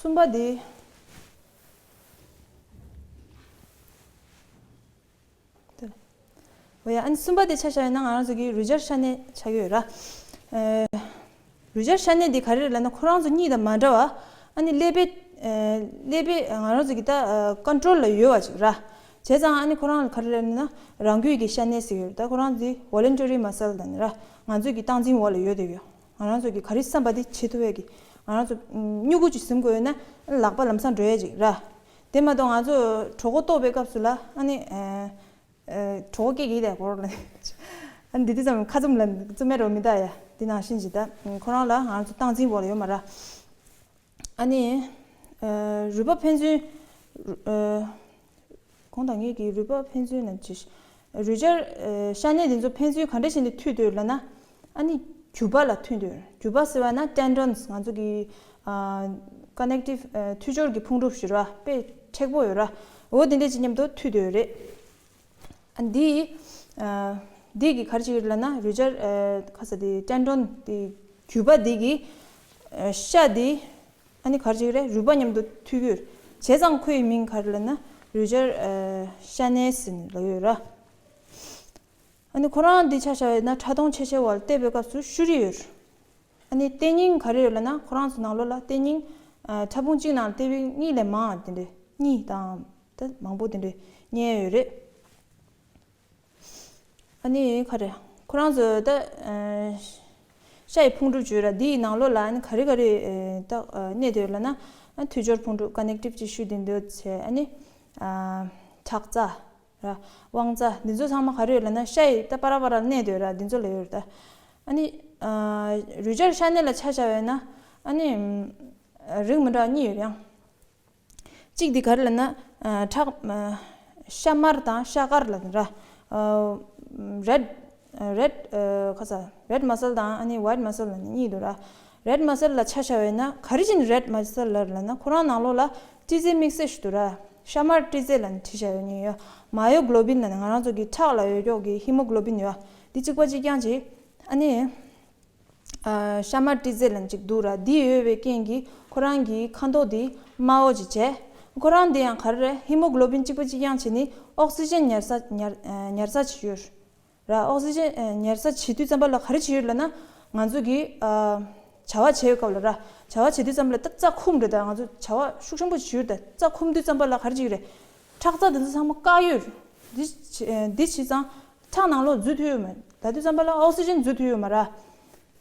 གསུམ་པ་འདི། འོ་ཡ་ཨ་ནི་གསུམ་པ་དེ་ཆ་བཞག་ཡོད་ན་ང་རང་ཚོ་གི་རུས་སྦྱར་ཤ་གནད་ཆགས་ཀྱི་ཡོད་ར། ཨེ། རུས་སྦྱར་ཤ་གནད་འདི་ག་རེ་རེད་ལབ་ན་ཁོ་རང་ཚོ་གཉིས་དང་མ་འདྲ་བ། ཨ་ནི་ཀླད་པའི་ཨེ་ཀླད་པའི་ང་རང་ཚོ་གི་ད་ཨེ་ཀོན་ཊོལ་ལ་ཡོད་པ་ཅིག་ར། བྱས་ཙང་ཨ་ནི་ཁོ་རང་ལ་ག་རེ་རེད་ལབ་ན་རང་རྒྱུད་ཀྱི་ཤ་གནད་ཟེར་ཡོད་རེད། ད་ཁོ་རང་ཚོའི་voluntary muscle ལབ་ནི་ར། ང་ཚོ་གི་སྟངས་འཛིན་འོག་ལ་ཡོད་དེ་ཡོད། ང་རང་ཚོ་གི་ག་རེ་བསམ་པ་དེ་བྱེད་ཐུབ་ཡས་ཀྱི། ང་རང་ཚོ་སྨྱུ་གུ་ཅིག་ཟིན་དགོས་ཡོད་ན་ལག་པ་ལམ་སང་འགྲོ་ཡས་ཅིག་ར། དེ་མ་གཏོགས་ང་ཚོ་གྲོད་ཁོག་ལྟོགས་པའི་སྐབས་སུ་ལ་ཨ་ནི་ཨེ་ཨེ་གྲོད་ཁོག་སྐྱེ་གི་དེ་སྐོར་ལ་ཨ་ནི་འདི་དུས་ཙམ་ཁ་བཙུམ་ལ་བཙུམ་མེད་རོ་མི་ད་ཡ། འདི་ནང་བཞིན་ཅིག་ད་ཁོ་རང་ལ་ང་ཚོ་སྟངས་འཛིན་འོག་ལ་ཡོད་མ་ར། ཨ་ནི་ཨེ་རུས་པ་ཕན་ཚུན་ཨེ། གོང་དང་ངེད་ཀྱི་རུས་པ་ཕན་ཚུན་ནམ་ཅི། རུས་སྦྱར་ཨེ་ཤ་གནད་དེ་ཚོ་ཕན་ཚུན་ག་འདྲ་བྱས་ནས་མཐུད་འདུག་ལབ་ན། ཨ་ནི་རྒྱུ་པ་ལ་མཐུད་འདུག་རྒྱུ་པ་ཟེར་བ་ན་ཊེན་ཌོན་སི། ང་ཚོ་གི་ཨ་ཀོ་ནེག་ཊིབ་ཨེ་མཐུད་སྦྱོར་གྱི་ཕུང་གྲུབ་ཞུ་ར། དཔེ་མཁྲེགས་པོ་ཡོད་ར། འོ་དེ་འདྲ་ཅིག་མཉམ་དུ་མཐུད་འདུག་རེད། ཨ་འདི་ཨ་འདི་གི་ག་རེ་བྱེད་ཀྱི་ལབ་ན་རུས་སྦྱར་ཨ་ཁ་ས་དེ་ཊེན་ཌོན་དེ་རྒྱུ་པ་དེ་གི་ཨ་ཤ་དེ་ཨ་ནི་ག་རེ་བྱེད་ཀྱི་རེད། རུས་པ་མཉམ་དུ་མཐུད་ཀྱི་ཡོད། བྱས་ཙང་ཁོའི་མིང་ག་རེ་ལབ་ན་རུས་སྦྱར་ཨ་ཤ་གནད་ཟེར་ནས་ལབ་ཡོད་ར། ཨ་ནི་ཁོ་རང་འདི་ཆ་བཞག་ཡོད་ན་ཕྲ་མཐོང་ཆེ་ཆེ་བ་ལ་བལྟས་པའི་སྐབས་སུ་ཤུ་རི་ཡོད། ཨ་ནི་ལྟེ་སྙིང་ག་རེ་ཡོད་ལབ་ན་ཁོ་རང་ཚོ་ནང་ལོགས་ལ་ལྟེ་སྙིང་ཨ་ཕྲ་ཕུང་གཅིག་ནང་ལ་ལྟེ་བའི་གཉིས་ལས་མང་བ་དེ་འདྲས་གཉིས་དང་ད་མང་པོ་དེ་འདྲས་རྙེད་ཡོད་རེད། ཨ་ནི་ག་རེ། ཁོ་རང་ཚོ་ད་ཨ་ཤ་ཡི་ཕུང་གྲུབ་བརྗོད་ར། འདི་ཡི་ནང་ལོགས་ལ་ཨ་ནི་ག་རེ་ག་རེ་ཨ་ད་ཨ་གནས་དེ་ཡོད་ལབ་ན། ཨ་མཐུད་སྦྱོར་ཕུང་གྲུབ་ཀོ་ནེག་ཊིབ་ཅེ་ཊི་ཤུ་དེ་འདྲ་བྱས། ཨ་ནི་ཨ་ཁྲག་རྩ་ར། དབང་རྩ་འདི་ཚོ་ཚང་མ་ག་རེ་ཡོད་ལབ་ན་ཤ་ཡི་ད་པ་ར་པ་ར་གནས་དེ་ཡོད་ར། འདི་ཚོ་ལ་ཡོད་ར། ད་ཨ་ནི་ཨ་རུས་སྦྱར་ཤ་གནད་ལ་ཆ་བཞག་ཡོད་ན་ཨ་ནི་ཨ་རིགས་མི་འདྲ་བ་གཉིས་ཡོད་ཡང་། གཅིག་འདི་ག་རེ་ལབ་ན། ཨ་ཁྲག་ཨ་ཤ་དམར་དང་ཤ་དཀར་ལབ་ནི་ར། ཨ་རེད་རེད་ཨ་ཁ་ས་རེད་མ་སལ་དང་ཨ་ནི་ཝའིཊ་མ་སལ་ལབ་ནི་གཉིས་འདུག་ར། རེད་མ་སལ་ལ་ཆ་བཞག་ཡོད་ན་ག་རེ་བྱས་ནས་རེད་མ་སལ་ལབ་ལབ་ན་ཁོ་རང་ནང་ལོགས་ལ་ཏྲི་ཙེ་དམིགས་བསལ་ཞིག་འདུག་ར། ཤ་དམར་ཏྲི་ཙེ་ལབ་ནི་བྲིས་བཞག་ཡོད་ནི་ཡོད། མ་ཡོ་གློ་བིན་ལབ་ནི་ང་རང་ཚོ་གི་ཁྲག་ལ་ཡོད་ཀྱོག་གི་ཧི་མོ་གློ་བིན་ཡོད། འདི་གཅིག་པ་གཅིག་རྐྱང་ཅིག་ཨ་ནི། ཨ་ཤ་དམར་ཏྲི་ཙེ་ལབ་ཅིག་འདུག་ར། འདི་ཡོད་པའི་རྐྱེན་གྱིས་ཁོ་རང་གི་ཁ་མདོག་འདི་དམར་པོ་ཅིག་བྱས། ཁོ་རང་འདི་ཡང་ག་རེ་རེད། ཧི་མོ་གྷི་ལོ་བིན་གཅིག་པ་གཅིག་རྐྱང་བྱས་ནས་ཨོག་སི་ཇན་ཉར་ས་ཉར་ཉར་ས་བྱེད་ཡོད་ར། ཨོག་སི་ཇན་ཉར་ས་བྱེད་དུས་ཙམ་པ་ལ་ག་རེ་བྱེད་ཡོད་ལབ་ན། ང་ཚོ་གི་བྱ་བ་བྱེད་པའི་སྐབས་ལ་ར། བྱ་བ་བྱེད་དུས་ཙམ་པ་ལ་ད་རྩྭ་ཁུམ་རེད། ད་ང་ཚོ་བྱ་བ་ཤུགས་ཆེན་པོ་བྱེད་ཡོད། ད་རྩྭ་ཁུམ་དུས་ཙམ་པ་ལ་ག་རེ་བྱེད་ཡོད་རེད། ཁྲག་རྩ་དེ་ཚོ་ཚང་མ་བཀག་ཡོད་རེད། འདི་འདི་བྱས་ཙང་ཁྲག་ནང་ལོགས་འཛུལ་ཐུབ་ཡོད་མ་རེད། ད་དུས་ཙམ་པ་ལ་ཨོག་སི་ཇན་འཛུལ་ཐུབ་ཡོད་མ་རེད།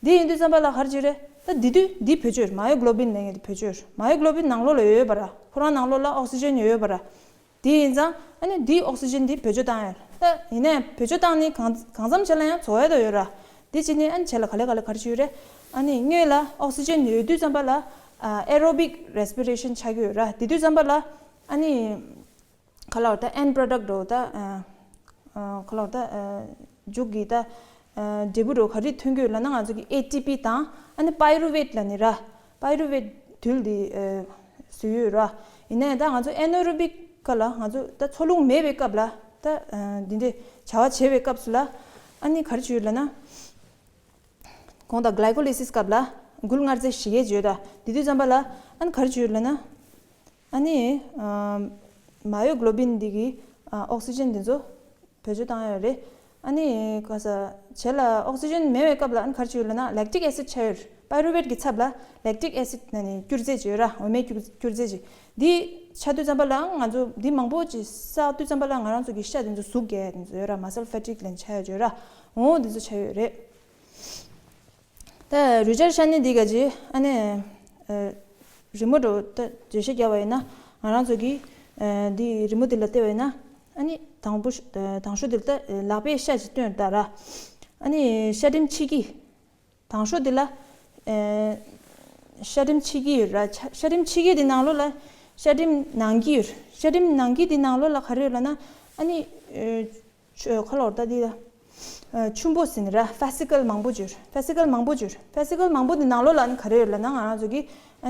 འདི་ཡིན་དུས་ཙམ་པ་ལ་ག་རེ་བྱེད་རེད། ད་འདི་དུས་འདི་བེད་སྤྱོད། མ་ཡོ་གྷི་ལོ་བིན་ལབ་མཁན་འདི་བེད་སྤྱོད། མ་ཡོ་གྷི་ལོ་བིན་ནང་ལོགས་ལ་ཡོད་ཡོད་པ་ར། ཁོ་རང་ནང་ལོགས་ལ་ཨོག་སི་ཇན་ཡོད་ཡོད་པ་ར། དེ་ཡིན་ཙང་ཨ་ནི་འདིའི་ཨོག་སི་ཇན་འདི་བེད་སྤྱོད་བཏང་ཡོད། ད་ཡིན་ནའི་བེད་སྤྱོད་བཏང་ནི་གང་གང་འཚམ་བྱས་ལ་ཡང་བཙོག་ཡ་ད་ཡོད་ར། འདི་བྱས་ནི་ཨ་ནི་བྱས་ལ་ག་ལེ་ག་ལེ་ག་རེ་བྱེད་ཡོད་རེད། ཨ་ནི་སྔོན་ལ་ཨོག་སི་ཇན་ཡོད་དུས་ཙམ་པ་ལ་ཨེ་རོ་བིག་རེ་སི་པི་རེ་ཤན་ཆགས་ཀྱི་ཡོད་ར། དེ་དུས་ཙམ་པ་ལ་ཨ་ནི། ག་ལ་བར་ད་ཨེན་པྲོ་ཌག་འགྲོ་ད། ག་ལ་བར་ད་མཇུག་གི་ད་འབྲས་བུ་འགྲོ་ག་རེ་ཐོན་གྱི་ཡོད་ལབ་ན། ང་ཚོ་གི་ཨེ་ཊི་པི་དང་ཨ་ནི་པའི་རུ་ཝེཊ་ལབ་ནི་ར། པའི་རུ་ཝེཊ་རྡུལ་འདི་བཟོས་ཡོད་ར། ཡིན་ནའི་ད་ང་ཚོ་ཨེ་ནོ་རོ་བིག་ག་ལ་ང་ཚོ་ད་འཚོ་རླུང་མེད་པའི་སྐབས་ལ་ད་འདི་འདྲའི་བྱ་བ་བྱེད་པའི་སྐབས་སུ་ལ་ཨ་ནི་ག་རེ་བྱེད་ཡོད་ལབ་ན། གོང་དང་གྷི་ལའི་ཀོ་ལི་སིས་སྐབས་ལ་འགུལ་མངར་རྫས་བཞི་ཡས་བརྗོད་ད། དེ་དུས་ཙམ་པ་ལ་ཨ་ནི་ག་རེ་བརྗོད་ལབ་ན། ཨ་ནི་མ་ཡོ་གྷི་ལོ་བིན་འདི་གི་ཨོག་སི་ཇན་འདི་ཚོ་བེད་སྤྱོད་བཏང་ཡོད་རེད། ཨ་ནི་ག་ས་བྱས་ལ་ཨོག་སི་ཇན་མེད་པའི་སྐབས་ལ་ཨ་ནི་ག་རེ་བརྗོད་ལབ་ན། ལེག་ཊིག་ཨེ་སིད་ཆགས་ཡོད་རེད། པའི་རུ་ཝེཊ་གི་ཚབ་ལ་ལེག་ཊིག་ཨེ་སིད་ནི་སྐྱུར་རྫས་ཅིག་ཡོད་ར། འོ་མའི་སྐྱུར་སྐྱུར་རྫས་ཅིག་འདི་ཆགས་དུས་ཙམ་པ་ལ་ང་ཚོ་འདི་མང་པོ་ཅིག་བསགས་དུས་ཙམ་པ་ལ་ང་རང་ཚོ་གི་ཤ་འདི་ཚོ་ཟུག་རྒྱག་འདི་ཚོ་ཡོད་ར། མ་སལ་ཕེ་ཊིག་ལབ་ནས་ཆགས་ཡོད་ར། འོ་འདི་ཚོ་ཆགས་ཡོད་རེད། ད་རུས་སྦྱར་ཤ་གནད་འདི་ག་ཅི་ཨ་ནི་རི་མོ་འགྲོ་ད་བརྗོད་གཞི་བརྒྱབ་པ་ཡིན་ན། ང་རང་ཚོ་གི་འདི་རི་མོ་འདི་ལ་བལྟས་པ་ཡིན་ན། ཨ་ནི་དང་པོ་དང་ཤོས་འདི་ལ་ད་ལག་པའི་ཤ་ཅིག་སྟོན་ད་ར། ཨ་ནི་ཤ་སྒྲིམ་ཕྱི་གི་དང་ཤོས་འདི་ལ་ཤ་སྒྲིམ་ཕྱི་གི་ཡོད་ར། ཤ་སྒྲིམ་ཕྱི་གི་འདི་ནང་ལོགས་ལ་ཤ་སྒྲིམ་ནང་གི་ཡོད། ཤ་སྒྲིམ་ནང་གི་འདི་ནང་ལོགས་ལ་ག་རེ་ཡོད་ལབ་ན། ཨ་ནི། ཆུ་ཁ་ལོར་ད་འདི་ལ། ཆུན་པོ་ཟིན་ར། ཕེ་སི་ཀལ་མང་པོ་འབྱོར། ཕེ་སི་ཀལ་མང་པོ་འབྱོར། ཕེ་སི་ཀལ་མང་པོ་འདི་ནང་ལོགས་ལ་ནི་ག་རེ་ཡོད་ལབ་ན། ང་རང་ཚོ་གི་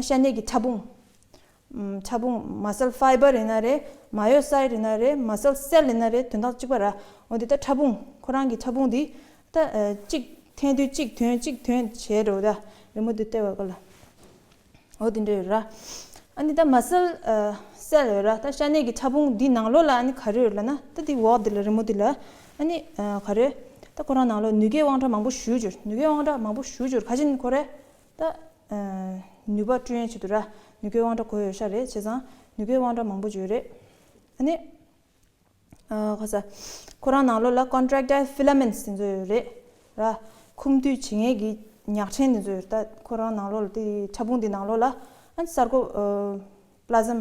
ཤ་གནད་ཀྱི་ཕྲ་ཕུང་། ཕྲ་ཕུང་མ་སལ་ཕའི་བར་ཡིན་ན་རེད། མ་ཡོ་སའིད་ཡིན་ན་རེད། མ་སལ་སེལ་ཡིན་ན་རེད། དོན་དག་གཅིག་པ་ར། འོ་འདི་ད་ཕྲ་ཕུང་ཁོ་རང་གི་ཕྲ་ཕུང་འདི་ད་གཅིག་འཐེན་དུས་གཅིག་ཐོན་གཅིག་ཐོན་བྱས་འགྲོ་ད། རི་མོ་འདི་བལྟས་པ་ག་ལ། འོ་དེ་འདྲ་ཡོད་ར། ཨ་ནི་ད་མ་སལ་སེལ་ཡོད་ར། ད་ཤ་གནད་ཀྱི་ཕྲ་ཕུང་འདི་ནང་ལོགས་ལ་ཨ་ནི་ག་རེ་ཡོད་ལབ་ན། ད་འདི་འོག་འདི་ལ་རི་མོ་འདི་ལ་ཨ་ནི་ག་རེ། ད་ཁོ་རང་ནང་ལོགས་ནུས་རྒྱུའི་དབང་གྲགས་མང་པོ་ཞེ་པོ་ཅིག་ཡོད། ནུས་རྒྱུའི་དབང་གྲགས་མང་པོ་ཞེ་པོ་ཅིག་ཡོད། ག་ཅི་ནི་ཁོ་རེ་ད་ནུས་པ་སྤྲོད་ཡས་ཆེད་དུ་ར། ནུས་རྒྱུའི་དབང་གྲགས་དགོས་ཡོད་ཤག་རེད། བྱས་ཙང་ནུས་རྒྱུའི་དབང་གྲགས་མང་པོ་ཅིག་ཡོད་རེད། ཨ་ནི། ཁ་ས། ཁོ་རང་ནང་ལོགས་ལ་ཀོན་ཊེག་ཊའིལ་ཕི་ལ་མེན་ཊི་འདི་ཚོ་ཡོད་རེད་ར། ཁུངས་འདུས་བྱེད་མཁན་གྱི་ཉག་ཕྲན་འདི་ཚོ་ཡོད་རེད། ད་ཁོ་རང་ནང་ལོགས་ལ་དེ་ཕྲ་ཕུང་འདི་ནང་ལོགས་ལ་ཨ་ནི་སར་ཀོ་པི་ལ་ཟམ།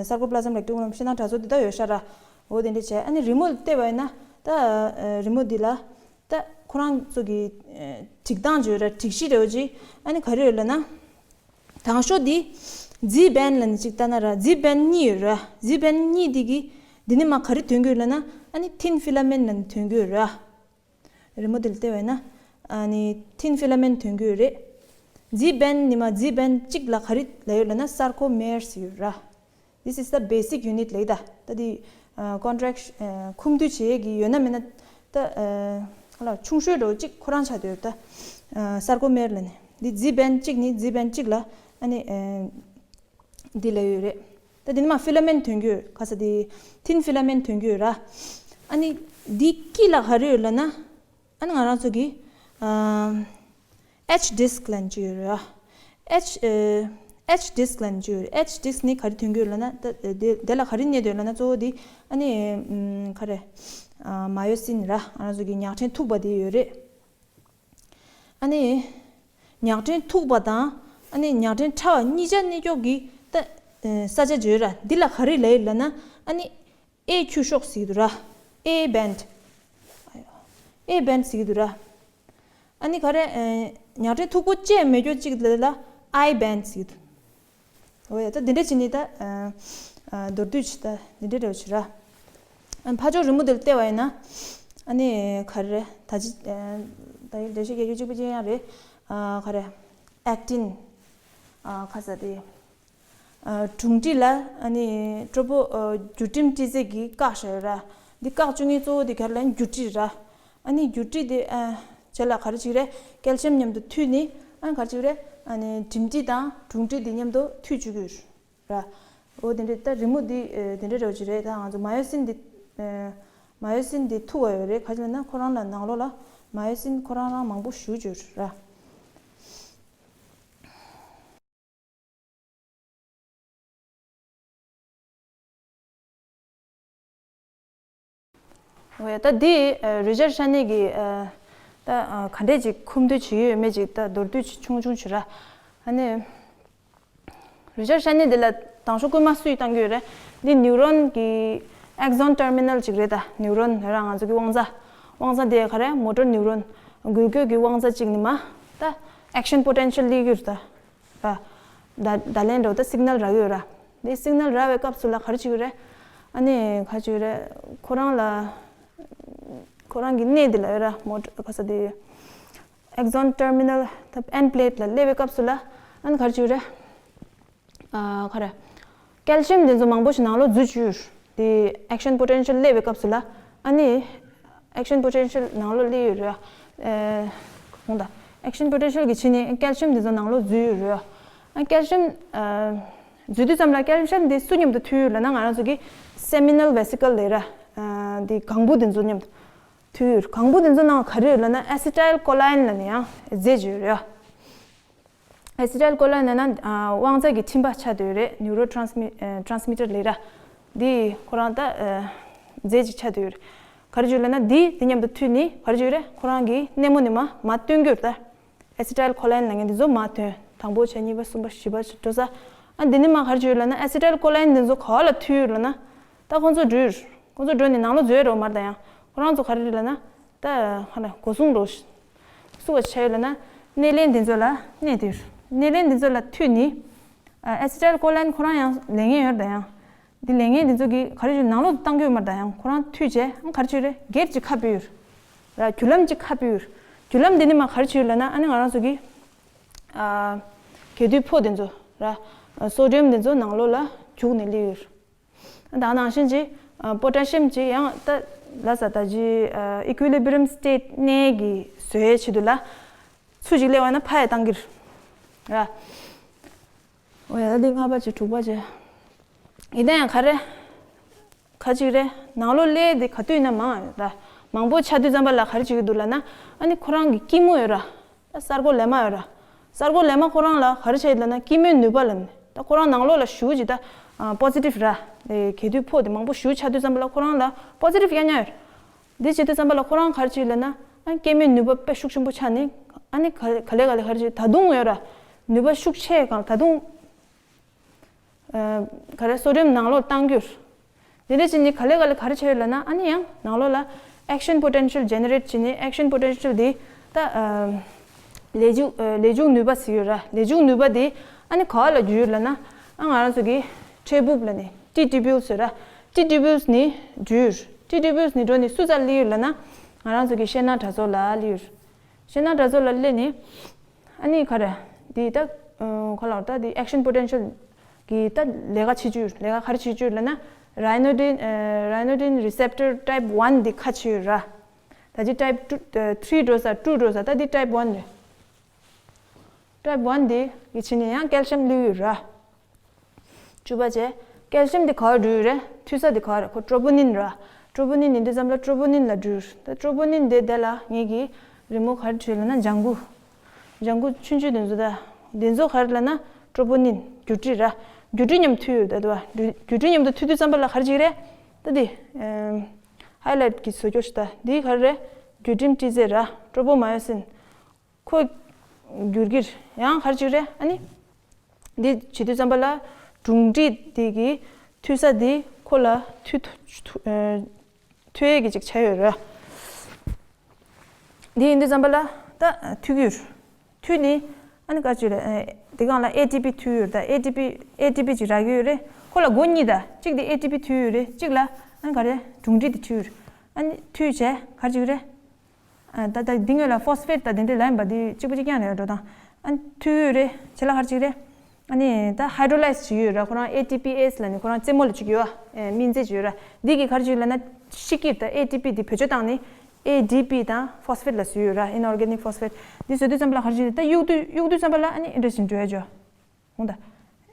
སར་ཀོ་པི་ལ་ཟམ་རེག་ཊམ་ལ་ཤིང་ནག་དྲ་ཚོགས་འདི་ད་ཡོད་ཤག་ར། འོ་དེ་འདྲ་བྱས། ཨ་ནི་རི་མོ་བལྟས་པ་ཡིན་ན་ད་རི་མོ་འདི་ལ་ད་ཁོ་རང་ཚོ་གི་སྒྲིག་སྟངས་བརྗོད་ར། སྒྲིག་གཞི་རེ་བ་ཅིག་ཨ་ནི་ག་རེ་ཡོད་ལབ་ན། དང་ཤོས་འདི་ཛི་བན་ལབ་ནི་ཅིག་ལྟ་ན་ར། ཛི་བན་གཉིས་ཡོད་ར། ཛི་བན་གཉིས་འདི་གི་འདི་ནི་མ་ག་རེ་ཐོན་གྱི་ཡོད་ལབ་ན། ཨ་ནི་ཐིན་ཕི་ལ་མེན་ཊི་ལབ་ནི་ཐོན་གྱི་ཡོད་ར། རི་མོ་འདི་ལ་བལྟས་པ་ཡིན་ན། ཨ་ནི་ཐིན་ཕི་ལ་མེན་ཊི་ཐོན་གྱི་ཡོད་རེད། ཛི་བན་ནི་མ་ཛི་བན་གཅིག་ལ་ག་རེ་ལབ་ཡོད་ལབ་ན། སར་ཀོ་མེར་ཟེར་ཡོད་ར། This is the basic unit ལབ་ད། ད་འདི་ཀོན་ཊེག་ཊ་ཁུངས་འདུས་བྱེད་ཡས་ཀྱི་ཡོད་ན་མེད་ན་ད་ཁ་ལ་ཆུང་ཤོས་འགྲོ་གཅིག་ཁོ་རང་ཆགས་བསྡད་ཡོད་ད། སར་ཀོ་མེར་ལབ་ནི་འདི་ཛི་བན་གཅིག་ནི་ཛི་བན་གཅིག་ལ་ཨ་ནི་འདི་ལབ་ཡོད་རེད། ད་འདི་ནི་མ་ཕི་ལ་མེན་ཊི་ཐོན་གྱི་ཡོད། ཁ་ས་འདི་ཐིན་ཕི་ལ་མེན་ཊི་ཐོན་གྱི་ཡོད་ར། ཨ་ནི་འདི་དཀྱིལ་ལ་ག་རེ་ཡོད་ལབ་ན། ཨ་ནི་ང་རང་ཚོ་གི་ཨ་ཨེཆ་ཌི་སི་ཀི་ལབ་ནི་ཅིག་ཡོད་རེད། ཨེཆ་ཨེཆ་ཌི་སི་ཀི་ལབ་ནི་ཅིག་ཡོད་རེད། ཨེཆ་ཌི་སི་ཀི་ནི་ག་རེ་ཐོན་གྱི་ཡོད་ལབ་ན། ད་དེ་དེ་ལ་ག་རེ་གནས་འདུག་ལབ་ན། གཙོ་བོ་དེ་ཨ་ནི་ཨམ་ག་རེ་ཨ་མ་ཡོ་སིན་ར། ང་རང་ཚོ་གི་ཉག་ཕྲན་མཐུག་པ་དེ་ཡོད་རེད། ཨ་ནི་ཉག་ཕྲན་མཐུག་པ་དང་ཨ་ནི་ཉག་ཕྲན་ཕྲ་བ་གཉིས་ཆ་གནས་ཀྱོག་གི་ད་ས་ཆ་ཅིག་ཡོད་ར། འདི་ལ་ག་རེ་ལབ་ཡོད་ལབ་ན། ཨ་ནི་ཨེ་ཁྱུ་ཤོག་ཟེར་གྱི་འདུག་ར། ཨེ་བན་ཨེ་བན་ཟེར་གྱི་འདུག་ར། ཨ་ནི་ག་རེ་ཨེ་ཉག་ཕྲན་མཐུག་པོ་ཅན་མེད་ཀྱོག་གཅིག་ལ་ལ་ཨའི་བན་ཟེར་གྱི་འདུག་འོ་ཡ། ད་འདི་འདྲ་བྱས་ནས་ད་ཨ་མདོར་བསྡུས་ཅིག་ད་འདི་འདྲ་རེ་བྱེད་ར། ཨ་ཕར་ཕྱོགས་རི་མོ་འདིར་བལྟས་པ་ཡིན་ན། ཨ་ནི་ག་རེ་རེད། ད་ཅི་ད་ཡིག་འགྲེལ་བཤད་རྒྱག་རྒྱུ་གཅིག་པུ་ཅན་ཡང་རེད། ཨ་ག་རེ་ཨེག་ཊིན། ཨ་ཁ་ས་དེ། ཨ་གྲུང་དྲི་ལ་ཨ་ནི་གྲོ་པོ་ཨ་འགྱུར་ཁྲིམས་སྤྲི་རྫས་ཀྱིས་བཀག་བཞག་ཡོད་ར། འདི་བཀག་བཅུག་མཁན་གཙོ་བོ་དེ་ག་རེ་ལབ་ན་འགྱུར་དྲི་ར། ཨ་ནི་འགྱུར་དྲི་དེ་ཨ་བྱས་ལ་ག་རེ་བྱེད་ཀྱི་རེད། ཀལ་ཤིམ་མཉམ་དུ་མཐུད་ནས་ཨ་ག་རེ་བྱེད་ཀྱི་རེད། ཨ་ནི་གྲིམ་དྲི་དང་གྲུང་དྲི་དེ་མཉམ་དུ་མཐུད་བཅུག་གི་ཡོད་ར། འོ་དེ་འདྲའི་ད་རི་མོ་འདི་ཨ་དེ་འདྲའི་འདྲ་བོ་ཅིག་རེད། ད་ང་ཚོ་མ་ཡོ་སིན་འདི་ཨ་མ་ཡོ་སིན་འདི་ཐུག་པ་ཡོད་རེད། ག་ཅི་ལབ་ན་ཁོ་རང་ལ་ནང་ལོགས་ལ་མ་ཡོ་སིན་ཁོ་རང་རང་མང་པོ་ཞེ་པོ་ཅིག་ཡོད་རེད། འོ་ཡ། ད་འདི་ཨ་རི་ཅར་ཤ་ནེ་གིས་ཨ་ད་ཨ་ག་འདྲས་ཅིག་ཁུངས་འདུས་བྱེད་ཀྱི་ཡོད་མེད་ཅིག་ད་མདོར་བསྡུས་ཅིག་ཆུང་ཆུང་བྱེད་ར། ཨ་ནི་རི་ཅར་ཤ་ནེ་འདི་ལ་དང་ཤོག་སྐུལ་མ་སུས་བཏང་གི་ཡོད་རེད། འདི་ནིའུ་རོན་གྱི་ཨེག་སོན་ཊར་མི་ནལ་ཅིག་རེད། ད་ནིའུ་རོན་ར་ང་ཚོ་གི་དབང་རྩ། དབང་རྩ་འདི་ག་རེ་མོ་ཊར་ནིའུ་རོན་འགུལ་སྐྱོད་ཀྱི་དབང་རྩ་ཅིག་ནི་མ་ད་ཨེག་ཤན་པོ་ཊེན་ཤལ་སླེབས་ཀྱི་ཡོད་རེད། ད་བརྡ་བརྡ་ལན་འདྲ་བོ་ད་སིག་ནལ་རག་གི་ཡོད་ར། འདི་སིག་ནལ་རག་པའི་སྐབས་སུ་ལ་ག་རེ་བྱེད་ཀྱི་རེད། ཨ་ནི་ག་རེ་བྱེད་ཀྱི་རེད། ཁོ་རང་ལ་ཁོ་རང་གི་གནས་འདི་ལ་ཡོད་ར། མོ་ཊར་ག་ས་དེ་ཨེག་སོན་ཊར་མི་ནལ་ད་ཨེན་པི་ལེ་ཊི་ལ་སླེབས་པའི་སྐབས་སུ་ལ་ཨ་ནི་ག་རེ་བྱེད་ཀྱི་རེད། ཨ་ག་རེ། ཀལ་ཤི་ཡམ་དེ་ཚོ་མང་པོ་ཞིག་ནང་ལོགས་འཛུལ་བཅུག་ཡོད་རེད། དེ་ཨེག་ཤན་པོ་ཊེན་ཤལ་སླེབས་པའི་སྐབས་སུ་ལ་ཨ་ནི་ཨེག་ཤན་པོ་ཊེན་ཤལ་ནང་ལོགས་སླེབས་ཡོད་རེད། ཨེ་ཧོང་ད་ཨེག་ཤན་པོ་ཊེན་ཤལ་གྱི་ཕྱི་ནས་ཀལ་ཤི་ཡམ་དེ་ཚོ་ནང་ལོགས་འཛུལ་ཡོད་རེད། ཨ་ཀལ་ཤི་ཡམ་ཨ་འཛུལ་དུས་ཙམ་ལ་ཀལ་ཤི་ཡམ་དེ་སུ་མཉམ་དུ་མཐུད་ཡོད་ལབ་ན་ང་རང་ཚོ་གི་སེ་མི་ནལ་ཝེ་སི་ཀལ་ལབ་ར། ཨ་དེ་ལྒང་བུ་དེ་ཚོ་མཉམ་དུ་མཐུད་ཡོད་རེད། ལྒང་བུ་དེ་ཚོ་ནང་ག་རེ་ཡོད་ལབ་ན་ཨེ་སི་ཊལ་ཀོ་ལའིན་ལབ་ནས་ཡང་རྫས་ཅིག་ཡོད་རེད། ཨེ་སི་ཊལ་ཀོ་ལའིན་ལབ་ན་ཨ་དབང་རྩ་གི་འཕྲིན་པ་ཆགས་བསྡད་ཡོད་རེད། ནིའུ་རོ་ཊེན་སི་མི་ཊར་ལབ་ར། འདི་ཁོ་རང་ད་ཨ་རྫས་ཅིག་ཆགས་བསྡད་ཡོད་རེད། ག་རེ་བྱེད་ལབ་ན་འདི་འདི་མཉམ་དུ་མཐུད་ནས་ག་རེ་བྱེད་རེད། ཁོ་རང་གི་སྣེ་མོ་ནས་མར་མར་བཏོན་གྱི་ཡོད་རེད། ད་ཨེ་སི་ཊལ་ཀོ་ལའིན་ལབ་མཁན་འདི་ཚོ་མར་བཏོན། དང་པོ་བྱས། གཉིས་པ། གསུམ་པ། བཞི་པ་འགྲོ་ས། ཨ་འདི་ནས་མར་ག་རེ་བྱེད་ལབ་ན་ཨེ་སི་ཊལ་ཀོ་ལའིན་འདི་ཚོ་ག་པ་ལ་མཐུད་ཡོད་ལབ་ན། ད་ཁོང་ཚོ་འགྲོ་ཡོད། ཁོང་ཚོ་འགྲོ་ནས་ནང་ལོགས་འཛུལ་ཡོད་རེད་མར། ད་ཡང་ཁོ་རང་ཚོ་ག་རེ་རེད་ལབ་ན། ད་ཧ་ན་སྒོ་སྲུང་རོ། སུ་བ་ཆ་ཡོད་ལབ་ན། སྣེ་ལེན་འདི་ཚོ་ལ་གནས་དུས། སྣེ་ལེན་འདི་ཚོ་ལ་མཐུད་ནས། ཨ་ཨེ་སི་ཊལ་ཀོ་ལའིན་ཁོ་རང་ཡང་ལས་ངན་ཡོད་རེད། ད་ཡང་འདི་ལས་ངན་འདི་ཚོ་གིས་ག་རེ་བྱེད་ནང་ལོགས་བཏང་གི་ཡོད་མ་རེད། ད་ཡང་ཁོ་རང་མཐུད་བྱས་ཨ་ག་རེ་བྱེད་རེད། སྒེར་གྱི་ཁ་ཕྱེ་ཡོད་ར། རྒྱུ་ལམ་གཅིག་ཁ་ཕྱེ་ཡོད་ར། རྒྱུ་ལམ་འདི་ནས་མར་ག་རེ་བྱེད་ལབ་ན། ཨ་ནི་ང་རང་ཚོ་གི་ཨ་གས་དུད་ཕོག་འདི་ཚོ་ར། སོ་ཌི་ཡམ་འདི་ཚོ་ནང་ལོགས་ལ་རྒྱུག་ནས་སླེབས་ཡོད་ར། ད་ནང་བཞིན་གྱི་ཨ་པོ་ཊ་ཤི་ཡམ་གྱི་ཡང་ད་ལ་ས་ད་ཅི་ཨ་ཨི་ཀུ་ལི་བི་རི་ཡམ་སི་ཊེཊ་གནས་ཀྱི་བཟོ་ཡའི་ཆེད་དུ་ལ་ཚུར་ཅིག་སླེབས་པ་ན་ཕར་ཡ་བཏང་གི་རེད། ར། འོ་ཡ། ད་འདི་ལྔ་པ་བྱས། དྲུག་པ་བྱས། ཡིན་ན་ཡང་ག་རེ། ག་ཅིག་རེད། ནང་ལོགས་སླེབས་དེ་ག་དུས་ཡིན་ན་མང་ཡོད་ར། མང་པོ་ཆགས་དུས་ཙམ་པ་ལ་ག་རེ་བྱེད་ཀྱི་འདུག་ལབ་ན། ཨ་ནི་ཁོ་རང་གི་སྐྱི་མོ་ཡོད་ར། ད་གསར་སྒོ་ལས་མ་ཡོད་ར། གསར་སྒོ་ལས་མ་ཁོ་རང་ལ་ག་རེ་བྱས་ཡོད་ལབ་ན། སྐྱི་མོའི་ནུས་པ་ལབ་ནས། ད་ཁོ་རང་ནང་ལོགས་ལ་ཞེ་པོ་ཅིག་ད་ཨ་པོ་སི་ཊིབ་ར། ཨེ་གས་དུད་ཕོག་དེ་མང་པོ་ཞེ་པོ་ཆགས་དུས་ཙམ་པ་ལ་ཁོ་རང་ལ་པོ་སི་ཊིབ་ཡང་ཡང་ཡོད་ར། འདི་བྱེད་དུས་ཙམ་པ་ལ་ཁོ་རང་ག་རེ་བྱེད་ལབ་ན། ཨ་སྐྱི་མོའི་ནུས་པ་དཔེ་ཤུགས་ཆེན་པོ་ཆགས་ནས། ཨ་ནི་ག་ག་ལེ་ག་ལེ་ག་རེ་བྱེད། ད་དུང་ཡོད་ར། ནུས་པ་ཤུགས་ཆེ་གང་ད་དུང་། ཨ་ག་རེ། སོ་ཌི་ཡམ་ནང་ལོགས་བཏང་རྒྱུར། དེ་འདྲ་བྱས་ནས་ག་ལེ་ག་ལེ་ག་རེ་བྱས་ཡོད་ལབ་ན། ཨ་ནི་ཡང་ནང་ལོགས་ལ་ཨེག་ཤན་པོ་ཊེན་ཤལ་ཇེ་ནེ་རེཊ་བྱས་ནས། ཨེག་ཤན་པོ་ཊེན་ཤལ་དེ་ད་ཨ་ལས་འཇུག་ཨ་ལས་འཇུག་ནུས་པ་ཟེར་ཡོད་ར། ལས་འཇུག་ནུས་པ་དེ་ཨ་ནི་ག་པ་ལ་རྒྱུ་ཡོད་ལབ་ན། ཨ་ང་རང་ཚོ་གི་འཕྲལ་ཕུགས་ལབ་ནས་ཊི་ཊི་བྷིའུ་ཟེར་ར། ཊི་ཊི་བྷིའུ་ནས་རྒྱུ་ཡོད། ཊི་ཊི་བྷིའུ་ནས་འགྲོ་ནས་སུ་རྩར་སླེབས་ཡོད་ལབ་ན། ང་རང་ཚོ་གི་ཤེལ་ནག་དྲ་ཚོགས་ལ་སླེབས་ཡོད། ཤེལ་ནག་དྲ་ཚོགས་ལ་སླེབས་ནས། ཨ་ནི་ག་རེ། འདི་ད་ཨ་ག་ལབ་ད་འདི་ཨེག་ཤན་པོ་ཊེན་ཤལ་གྱི་ད་ལས་ཀ་བྱེད་རྒྱུ། ལས་ཀ་ག་རེ་བྱེད་རྒྱུ་ལབ་ན། རའི་ནོ་ཌིན་ཨ་རའི་ནོ་ཌིན་རི་སེབ་ཊར་ཊའིབ་ཝན་འདི་ཁ་ཕྱེ་ཡོད་ར། ད་ཅི་ཊའིབ་ཊུ་ཨ་ཐི་རི་འགྲོ་ས། ཊུ་འགྲོ་ས། ད་འདི་ཊའིབ་ཝན་རེད། ཊའིབ་ཝན་འདི་གི་ཕྱི་ནས་ཡང་ཀལ་ཤི་ཡམ་སླེབས་ཡོད་ར། བཅུ་པ་བྱས། ཀལ་ཤི་ཡམ་འདི་ག་པར་འགྲོ་ཡོད་རེད། འཐུས་ས་འདི་ག་པར་རེད། ཁོ་ཊོ་པོ་ནིན་ར། ཊོ་པོ་ནིན་ཡིན་དུས་ཙམ་པ་ལ་ཊོ་པོ་ནིན་ལ་འགྲོ་ཡོད་རེད། ད་ཊོ་པོ་ནིན་འདི་དེ་ལ་ངེད་ཀྱིས་རི་མོ་ག་རེ་བྲིས་ལབ་ན། ལྗང་གུ། ལྗང་གུ་ཆུང་ཆུང་དེ་ཚོ། ད་དེ་ཚོ་ག་རེ་ལབ་ན་ཊོ་པོ་ནིན་རྒྱུ་འབྲས་ར། རྒྱུ་འབྲས་མཉམ་མཐུད་ཡོད་རེད། ད་དེ་བ་རྒྱུ་འབྲས་མཉམ་དུ་མཐུད་དུས་ཙམ་པ་ལ་ག་རེ་བྱེད་ཀྱི་རེད། ད་འདི་ཨ་ཧའི་ལའིཊ་གི་བཟོ་རྒྱུ་ཞིག་ད་འདི་ག་རེ་རེད། བརྒྱུད་འཕྲིན་སྤྲི་རྫས་ར། ཊོ་པོ་མ་ཡོ་སིན། ཁོ་འགྱུར་གྱི་རེད། ཡང་ག་རེ་བྱེད་ཀྱི་རེད། ཨ་ནི་འདི་བྱེད་དུས་ཙམ་པ་ལ་གྲུང་འབྲས་འདི་གི་འཐུས་ས་འདི་ཁོ་ལ་མཐུད་མཐུད་ཨ་མཐུད་ཡས་ཀྱི་ཅིག་ཆགས་ཡོད་རེད། འདི་ཡིན་དུས་ཙམ་པ་ལ་ད་མཐུད་ཀྱི་ཡོད་རེད། མཐུད་ནས་ཨ་ནི་ག་རེ་བྱེད་ཀྱི་རེད། ཨ་འདི་སྒང་ལ་ཨེ་ཊི་པི་མཐུད་ཡོད་རེད། ད་ཨེ་ཊི་པི་ཨེ་ཊི་པི་ཅིག་རག་གི་ཡོད་རེད། ཁོ་ལ་སྒོ་གཉིས། ད་གཅིག་འདི་ཨེ་ཊི་པི་མཐུད་ཡོད་རེད། གཅིག་ལ་ཨ་ནི་ག་རེ་གྲུང་འབྲས་འདི་མཐུད་ཡོད་རེད། ཨ་ནི་མཐུད་བྱས་ག་རེ་བྱེད་ཀྱི་རེད། ཨ་ད་ད་འདི་སྔོན་ལ་ཕོ་སི་ཕེཊ་དང་དེ་འདྲས་ལབ་ཡིན་པ། འདི་གཅིག་པ་གཅིག་རྐྱང་རེད། འགྲོ་སྟངས་ཨ་མཐུད་ཡོད་རེད། བྱས་ལ་ག་རེ་བྱེད་ཀྱི་རེད། ཨ་ནི་ད་ཧའི་ཌྲོ་ལའིཛ་བྱེད་ཀྱི་ཡོད་ར། ཁོ་རང་ཨེ་ཊི་པི་ཨེས་ལབ་ནས་ཁོ་རང་རྩེ་མོ་ལ་བྱེད་ཀྱི་ཡོད་ཨ། ཨེ་སྨིན་རྫས་བྱེད་ཀྱི་ཡོད་ར། འདི་གིས་ག་རེ་བྱེད་ཀྱི་ལབ་ན་ཤི་ཀྱི་ད་ཨེ་ཊི་པི་འདི་བེད་སྤྱོད་བཏང་ནས་ཨེ་ཌི་པི་དང་ཕོ་སི་ཕེཊ་ལ་བཟོས་ཡོད་ར། ཨིན་ཨོར་གེ་ནིག་ཕོ་སི་ཕེཊ། འདི་བཟོ་དུས་ཙམ་པ་ལ་ག་རེ་བྱེད་ཀྱི་རེད། ད་གཡུག་དུས་གཡུག་དུས་ཙམ་པ་ལ་ཨ་ནི་འདི་འདྲས་ཤིག་འགྲོ་ཡ་ཅོ། འོང་ད།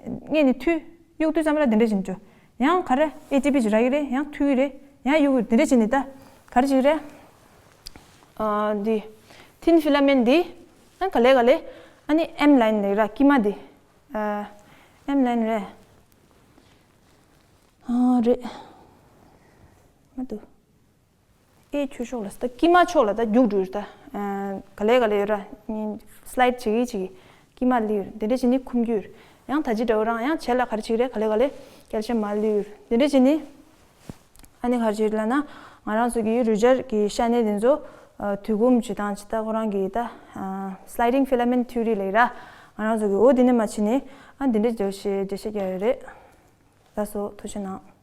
སྔོན་ནས་མཐུད། གཡུག་དུས་ཙམ་པ་ལ་དེ་འདྲ་བྱས་ནས་འགྲོ། ཡང་ག་རེ་ཨེ་ཊི་པི་ཅིག་རག་གི་རེད། ཡང་མཐུད་ཀྱི་རེད། ཡང་གཡུག་གི་རེད། དེ་འདྲ་བྱས་ནས་ད་ག་རེ་བྱེད་ཀྱི་རེད། ཨ། འདི་ཐིན་ཕི་ལ་མེན་འདི་ཨ་ག་ལེ་ག་ལེ། ཨ་ནི་ཨེམ་ལའིན་ལབ་ར། དཀྱིལ་མ་འདི། ཨ། ཨེམ་ལའིན་རེད། ཨ། རེད། མ་འདུག་ཨེ་ཁྱོད་ཕྱོགས་ལ་ད་དཀྱིལ་མ་ཕྱོགས་ལ་ད་རྒྱུགས་འགྲོ་ཡོད་ད། ཨ། ག་ལེ་ག་ལེ་ཡོད་ར། སི་ལའིཌ་བྱེད་ཀྱི་བྱེད་ཀྱི། དཀྱིལ་མ་ལི་ཡོད། དེ་འདྲ་བྱས་ནས་འཁུམ་རྒྱུ་ཡོད། ཡང་ད་ཅི་འདྲ་བོ་རང་ཡང་བྱེད་ལ་ག་རེ་བྱེད་ཀྱི་རེད། ག་ལེ་ག་ལེ་ཀལ་ཤི་ཡམ་མར་ལི་ཡོད། དེ་འདྲ་བྱས་ནས་ཨ་ནི་ག་རེ་བྱེད་ལབ་ན། ང་རང་ཚོ་གི་རུས་སྦྱར་གྱི་ཤ་གནད་དེ་ཚོ། ཨ། དུས་འཁོར་བྱེད་སྟངས་ཇི་ལྟར་ཁོ་རང་གི་ད། ཨ། sliding filament theory ལབ་ར། ང་རང་ཚོ་གི་འོ་དེ་ནས་མ་ཕྱིན་ནས་ཨ་འདི་འདྲ་འགྲེལ་བཤད་འགྲེལ་བཤད་རྒྱག་ཡོད་རེད། ལགས་སོ། ཐུགས་རྗེ་གནང་།